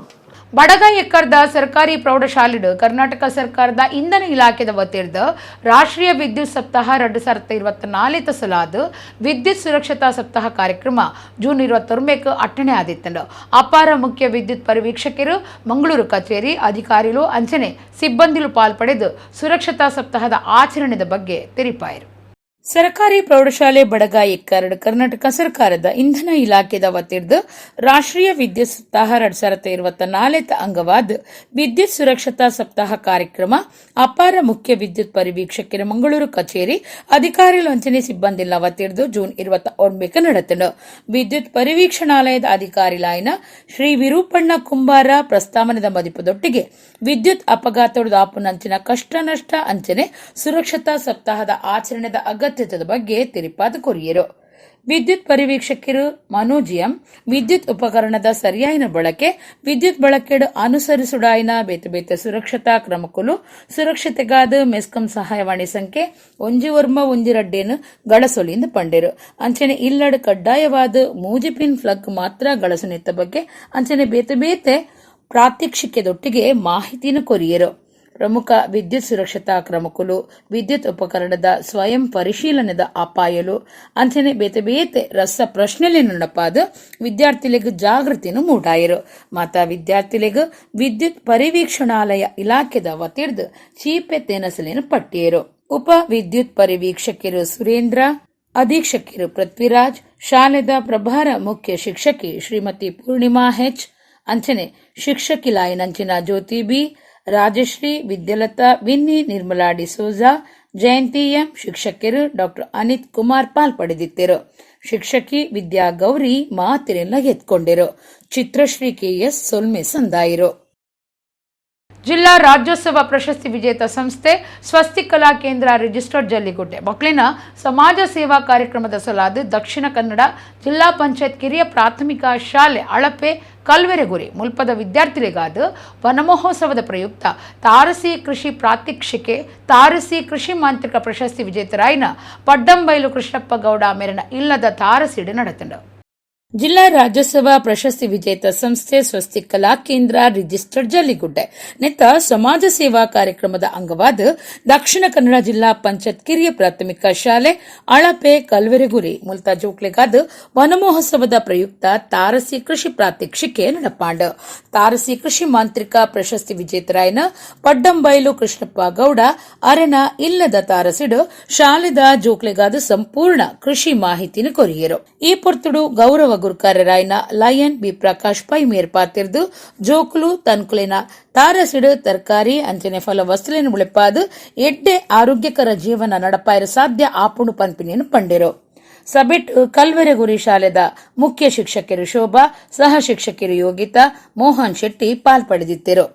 Speaker 1: ಬಡಗ ಎಕ್ಕರ್ದ ಸರ್ಕಾರಿ ಪ್ರೌಢಶಾಲೆಡು ಕರ್ನಾಟಕ ಸರ್ಕಾರದ ಇಂಧನ ಇಲಾಖೆದ ವತಿರ್ದ ರಾಷ್ಟ್ರೀಯ ವಿದ್ಯುತ್ ಸಪ್ತಾಹ 2024 ಸಲಾದ ವಿದ್ಯುತ್ ಸುರಕ್ಷತಾ ಸಪ್ತಾಹ ಕಾರ್ಯಕ್ರಮ ಜೂನ್ 21 ಅಟ್ಟಣೆ ಆದಿತ್ತಂಡು. ಅಪಾರ ಮುಖ್ಯ ವಿದ್ಯುತ್ ಪರಿವೀಕ್ಷಕರು ಮಂಗಳೂರು ಕಚೇರಿ ಅಧಿಕಾರಿಗಳು ಅಂಚನೆ ಸಿಬ್ಬಂದಿಲು ಪಾಲ್ಪಡೆದು ಸುರಕ್ಷತಾ ಸಪ್ತಾಹದ ಆಚರಣೆದ ಬಗ್ಗೆ ತೆರಿಪಾಯರು. ಸರ್ಕಾರಿ ಪ್ರೌಢಶಾಲೆ ಬಡಗ ಎಕ್ಕರಡು ಕರ್ನಾಟಕ ಸರ್ಕಾರದ ಇಂಧನ ಇಲಾಖೆದ ವತಿರ್ದು ರಾಷ್ಟ್ರೀಯ ವಿದ್ಯುತ್ ಸಪ್ತಾಹ 2024 ಅಂಗವಾದ ವಿದ್ಯುತ್ ಸುರಕ್ಷತಾ ಸಪ್ತಾಹ ಕಾರ್ಯಕ್ರಮ ಅಪಾರ ಮುಖ್ಯ ವಿದ್ಯುತ್ ಪರಿವೀಕ್ಷಕರ ಮಂಗಳೂರು ಕಚೇರಿ ಅಧಿಕಾರಿಗಳು ಅಂಚನೆ ಸಿಬ್ಬಂದಿಲ್ಲ ವತಿರ್ದು ಜೂನ್ 29 ನಡೆತನು. ವಿದ್ಯುತ್ ಪರಿವೀಕ್ಷಣಾಲಯದ ಅಧಿಕಾರಿ ಲಾಯನ ಶ್ರೀ ವಿರೂಪಣ್ಣ ಕುಂಬಾರ ಪ್ರಸ್ತಾವನೆದ ಮದಿಪುದೊಟ್ಟಿಗೆ ವಿದ್ಯುತ್ ಅಪಘಾತದ ಆಪುನಂಚಿನ ಕಷ್ಟ ನಷ್ಟ ಅಂಚನೆ ಸುರಕ್ಷತಾ ಸಪ್ತಾಹದ ಆಚರಣೆದ ಅಗತ್ಯದ ಬಗ್ಗೆ ತಿಳಿಪಾದ ಕೊರಿಯರು. ವಿದ್ಯುತ್ ಪರಿವೀಕ್ಷಕರು ಮನೋಜ್ ಎಂ ವಿದ್ಯುತ್ ಉಪಕರಣದ ಸರಿಯಾಯಿನ ಬಳಕೆ, ವಿದ್ಯುತ್ ಬಳಕೆಡು ಅನುಸರಿಸುಡಾಯಿನ ಬೇತೆ ಬೇತೆ ಸುರಕ್ಷತಾ ಕ್ರಮಕ್ಕಲು, ಸುರಕ್ಷತೆಗಾದ ಮೆಸ್ಕಾಂ ಸಹಾಯವಾಣಿ ಸಂಖ್ಯೆ 1 1 ಗಳಸೊಲಿಂದ ಪಂಡೇರು. ಅಂಚನೆ ಇಲ್ಲಡ್ ಕಡ್ಡಾಯವಾದ 3 ಪಿನ್ ಫ್ಲಗ್ ಮಾತ್ರ ಗಳಸುನಿತ್ತ ಬಗ್ಗೆ ಅಂಚನೆ ಬೇತೆ ಬೇತೆ ಪ್ರಾತ್ಯಕ್ಷಿಕೆದೊಟ್ಟಿಗೆ ಮಾಹಿತಿಯನ್ನು ಕೊರಿಯರು. ಪ್ರಮುಖ ವಿದ್ಯುತ್ ಸುರಕ್ಷತಾ ಕ್ರಮಕ್ಕಲು, ವಿದ್ಯುತ್ ಉಪಕರಣದ ಸ್ವಯಂ ಪರಿಶೀಲನೆದ ಅಪಾಯಲು ಅಂಚನೆ ಬೇತೆ ಬೇತೆ ರಸ ಪ್ರಶ್ನೆಲೆ ನಡಪಾದ ವಿದ್ಯಾರ್ಥಿಗಳಿಗೆ ಜಾಗೃತಿಯನ್ನು ಮೂಡಾಯರು. ಮಾತಾ ವಿದ್ಯಾರ್ಥಿಗಳಿಗೆ ವಿದ್ಯುತ್ ಪರಿವೀಕ್ಷಣಾಲಯ ಇಲಾಖೆದ ವತಿರ್ದು ಚೀಪೆ ತೇನಸಲೇನು ಪಟ್ಟಿಯರು. ಉಪ ವಿದ್ಯುತ್ ಪರಿವೀಕ್ಷಕರು ಸುರೇಂದ್ರ, ಅಧೀಕ್ಷಕರು ಪೃಥ್ವಿರಾಜ್, ಶಾಲೆದ ಪ್ರಭಾರ ಮುಖ್ಯ ಶಿಕ್ಷಕಿ ಶ್ರೀಮತಿ ಪೂರ್ಣಿಮಾ ಹೆಚ್, ಅಂಚನೆ ಶಿಕ್ಷಕಿ ಲಾಯನಂಚಿನ ಜ್ಯೋತಿ ಬಿ, ರಾಜಶ್ರೀ, ವಿದ್ಯಾಲತಾ, ವಿನ್ನಿ, ನಿರ್ಮಲಾ ಡಿಸೋಜಾ, ಜಯಂತಿ ಎಂ, ಶಿಕ್ಷಕರು ಡಾಕ್ಟರ್ ಅನಿತ್ ಕುಮಾರ್ ಪಾಲ್ಪಡೆದಿದ್ದರು. ಶಿಕ್ಷಕಿ ವಿದ್ಯಾ ಗೌರಿ ಮಾತಿನೆಲ್ಲ ಎತ್ಕೊಂಡಿರು. ಚಿತ್ರಶ್ರೀ ಕೆಎಸ್ ಸೊಲ್ಮೆ ಸಂದಾಯಿರು. ಜಿಲ್ಲಾ ರಾಜ್ಯೋತ್ಸವ ಪ್ರಶಸ್ತಿ ವಿಜೇತ ಸಂಸ್ಥೆ ಸ್ವಸ್ತಿ ಕಲಾ ಕೇಂದ್ರ ರಿಜಿಸ್ಟರ್ಡ್ ಜಲ್ಲಿಗುಡ್ಡೆ ಮಕ್ಕಳಿನ ಸಮಾಜ ಸೇವಾ ಕಾರ್ಯಕ್ರಮದ ಸಲಾದ ದಕ್ಷಿಣ ಕನ್ನಡ ಜಿಲ್ಲಾ ಪಂಚಾಯತ್ ಕಿರಿಯ ಪ್ರಾಥಮಿಕ ಶಾಲೆ ಅಳಪೆ ಕಲ್ವೆರೆಗುರಿ ಮುಲ್ಪದ ವಿದ್ಯಾರ್ಥಿಗಳಿಗಾದ ವನಮಹೋತ್ಸವದ ಪ್ರಯುಕ್ತ ತಾರಸಿ ಕೃಷಿ ಪ್ರಾತ್ಯಕ್ಷಿಕೆ ತಾರಸಿ ಕೃಷಿ ಮಾಂತ್ರಿಕ ಪ್ರಶಸ್ತಿ ವಿಜೇತರಾಯಿನ ಪಡ್ಡಂಬೈಲು ಕೃಷ್ಣಪ್ಪ ಗೌಡ ಮೇರಿನ ಇಲ್ಲದ ತಾರಸಿಡು ನಡೆತಂಡು. ಜಿಲ್ಲಾ ರಾಜ್ಯೋತ್ಸವ ಪ್ರಶಸ್ತಿ ವಿಜೇತ ಸಂಸ್ಥೆ ಸ್ವಸ್ತಿ ಕಲಾ ಕೇಂದ್ರ ರಿಜಿಸ್ಟರ್ಡ್ ಜಲ್ಲಿಗುಡ್ಡೆ ನೆತ್ತ ಸಮಾಜ ಸೇವಾ ಕಾರ್ಯಕ್ರಮದ ಅಂಗವಾದ ದಕ್ಷಿಣ ಕನ್ನಡ ಜಿಲ್ಲಾ ಪಂಚಾಯತ್ ಕಿರಿಯ ಪ್ರಾಥಮಿಕ ಶಾಲೆ ಅಳಪೆ ಕಲ್ವೆರೆಗುರಿ ಮುಲ್ತ ಜೋಕ್ಲೆಗಾದ ವನಮಹೋತ್ಸವದ ಪ್ರಯುಕ್ತ ತಾರಸಿ ಕೃಷಿ ಪ್ರಾತ್ಯಕ್ಷಿಕೆ ನಡಪಾಂಡ. ತಾರಸಿ ಕೃಷಿ ಮಾಂತ್ರಿಕ ಪ್ರಶಸ್ತಿ ವಿಜೇತರಾಯನ ಪಡ್ಡಂಬೈಲು ಕೃಷ್ಣಪ್ಪ ಗೌಡ ಅರೆನ ಇಲ್ಲದ ತಾರಸಿಡು ಶಾಲೆದ ಜೋಕ್ಲೆಗಾದ ಸಂಪೂರ್ಣ ಕೃಷಿ ಮಾಹಿತಿನ ಕೊರಿಯರು. ಈ ಪೊರ್ತುಡು ಗೌರವ ಗುರುಕಾರರಾಯನ ಲಯನ್ ಬಿ ಪ್ರಕಾಶ್ ಪೈ ಮೇರ್ಪಾತಿರ್ದು ಜೋಕುಲು ತನ್ಕುಲಿನ ತಾರಸಿಡು ತರಕಾರಿ ಅಂಚನೆ ಫಲ ವಸ್ತುಲಿನ ಉಳಿಪಾದು ಎಡ್ಡೆ ಆರೋಗ್ಯಕರ ಜೀವನ ನಡಪಾಯರ ಸಾಧ್ಯ ಆಪುಣು ಪನ್ಪಿನೇನು ಪಂಡಿರು. ಸಬಿಟ್ ಕಲ್ವೆರೆಗುರಿ ಶಾಲೆದ ಮುಖ್ಯ ಶಿಕ್ಷಕರು ಶೋಭಾ, ಸಹ ಶಿಕ್ಷಕರು ಯೋಗಿತಾ, ಮೋಹನ್ ಶೆಟ್ಟಿ ಪಾಲ್ಪಡೆದಿದ್ದರು.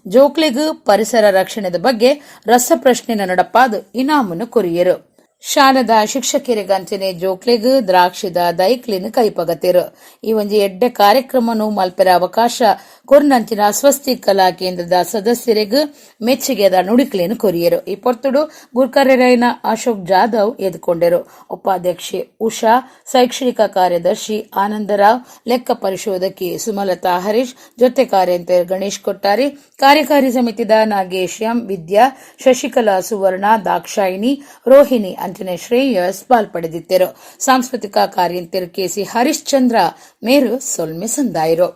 Speaker 1: ಜೋಕ್ಲಿಗ್ ಪರಿಸರ ರಕ್ಷಣೆದ ಬಗ್ಗೆ ರಸಪ್ರಶ್ನೆನ ನಡಪಾದು ಇನಾಮನ್ನು ಕೊರಿಯರು. ಶಾಲೆದ ಶಿಕ್ಷಕರಿಗಂಚನೆ ಜೋಕ್ಲೆಗ್ ದ್ರಾಕ್ಷಿದ ದೈಕ್ಲಿನ ಕೈಪಗತಿರು. ಈ ಒಂಜಿ ಎಡ್ಡೆ ಕಾರ್ಯಕ್ರಮನು ಮಲ್ಪೆರ ಅವಕಾಶ ಕೊರ್ನಂಚಿನ ಸ್ವಸ್ತಿ ಕಲಾ ಕೇಂದ್ರದ ಸದಸ್ಯರಿಗ್ ಮೆಚ್ಚುಗೆದ ನುಡಿಕ್ಲೇನು ಕೊರಿಯರು. ಈ ಪೊರ್ತುಡು ಗುರ್ಕರೆರೈನ ಅಶೋಕ್ ಜಾಧವ್ ಎದ್ಕೊಂಡರು. ಉಪಾಧ್ಯಕ್ಷೆ ಉಷಾ, ಶೈಕ್ಷಣಿಕ ಕಾರ್ಯದರ್ಶಿ ಆನಂದರಾವ್, ಲೆಕ್ಕ ಪರಿಶೋಧಕಿ ಸುಮಲತಾ ಹರೀಶ್, ಜೊತೆ ಕಾರ್ಯಂತೆ ಗಣೇಶ್ ಕೊಟ್ಟಾರಿ, ಕಾರ್ಯಕಾರಿ ಸಮಿತಿದ ನಾಗೇಶ್ ಎಂ, ವಿದ್ಯಾ, ಶಶಿಕಲಾ, ಸುವರ್ಣ, ದಾಕ್ಷಾಯಿಣಿ, ರೋಹಿಣಿ ಅಂಚನೆ ಶ್ರೇಯಸ್ ಪಾಲ್ಪಡೆದಿದ್ದರು. ಸಾಂಸ್ಕೃತಿಕ ಕಾರ್ಯಂತೆರ್ ಕೆಸಿ ಹರಿಶ್ಚಂದ್ರ ಮೇರು ಸೊಲ್ಮೆ ಸಂದಾಯರು.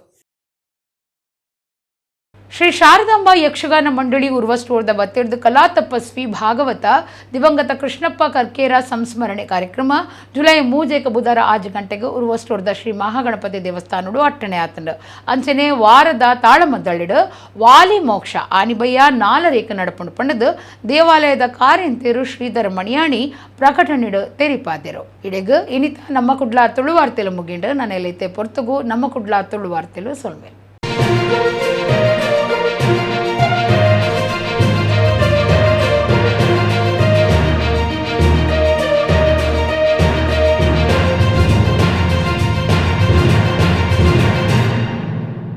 Speaker 1: ಶ್ರೀ ಶಾರದಾಂಬ ಯಕ್ಷಗಾನ ಮಂಡಳಿ ಉರ್ವಸ್ಟೋರ್ದ ಬತ್ತಿರ್ದು ಕಲಾ ತಪಸ್ವಿ ಭಾಗವತ ದಿವಂಗತ ಕೃಷ್ಣಪ್ಪ ಕರ್ಕೇರ ಸಂಸ್ಮರಣೆ ಕಾರ್ಯಕ್ರಮ ಜುಲೈ 3 ಬುಧವಾರ 5 ಗಂಟೆಗೆ ಉರ್ವಸ್ಟೋರ್ದ ಶ್ರೀ ಮಹಾಗಣಪತಿ ದೇವಸ್ಥಾನಡು ಅಟ್ಟಣೆ ಆತಂಡು. ಅಂಚನೆ ವಾರದ ತಾಳಮದ್ದಳ್ಳಿಡು ವಾಲಿ ಮೋಕ್ಷ ಆನಿಬಯ್ಯ ನಾಲರೇಕ ನಡಪುಂಡು ಪಂಡದು ದೇವಾಲಯದ ಕಾರ್ಯಂತೇರು ಶ್ರೀಧರ ಮಣಿಯಾಣಿ ಪ್ರಕಟಣೆಡು ತೆರಿಪಾದೆರು. ಇಡೆಗ್ ಇನಿತ ನಮ್ಮ ಕುಡ್ಲ ತುಳುವಾರ್ತೆಲು ಮುಗಿಂಡು. ನನ್ನ ಪೊರ್ತುಗು ನಮ್ಮ ಕುಡ್ಲ ತುಳುವಾರ್ತೆಲು ಸೊಲ್ಮೆಲ್.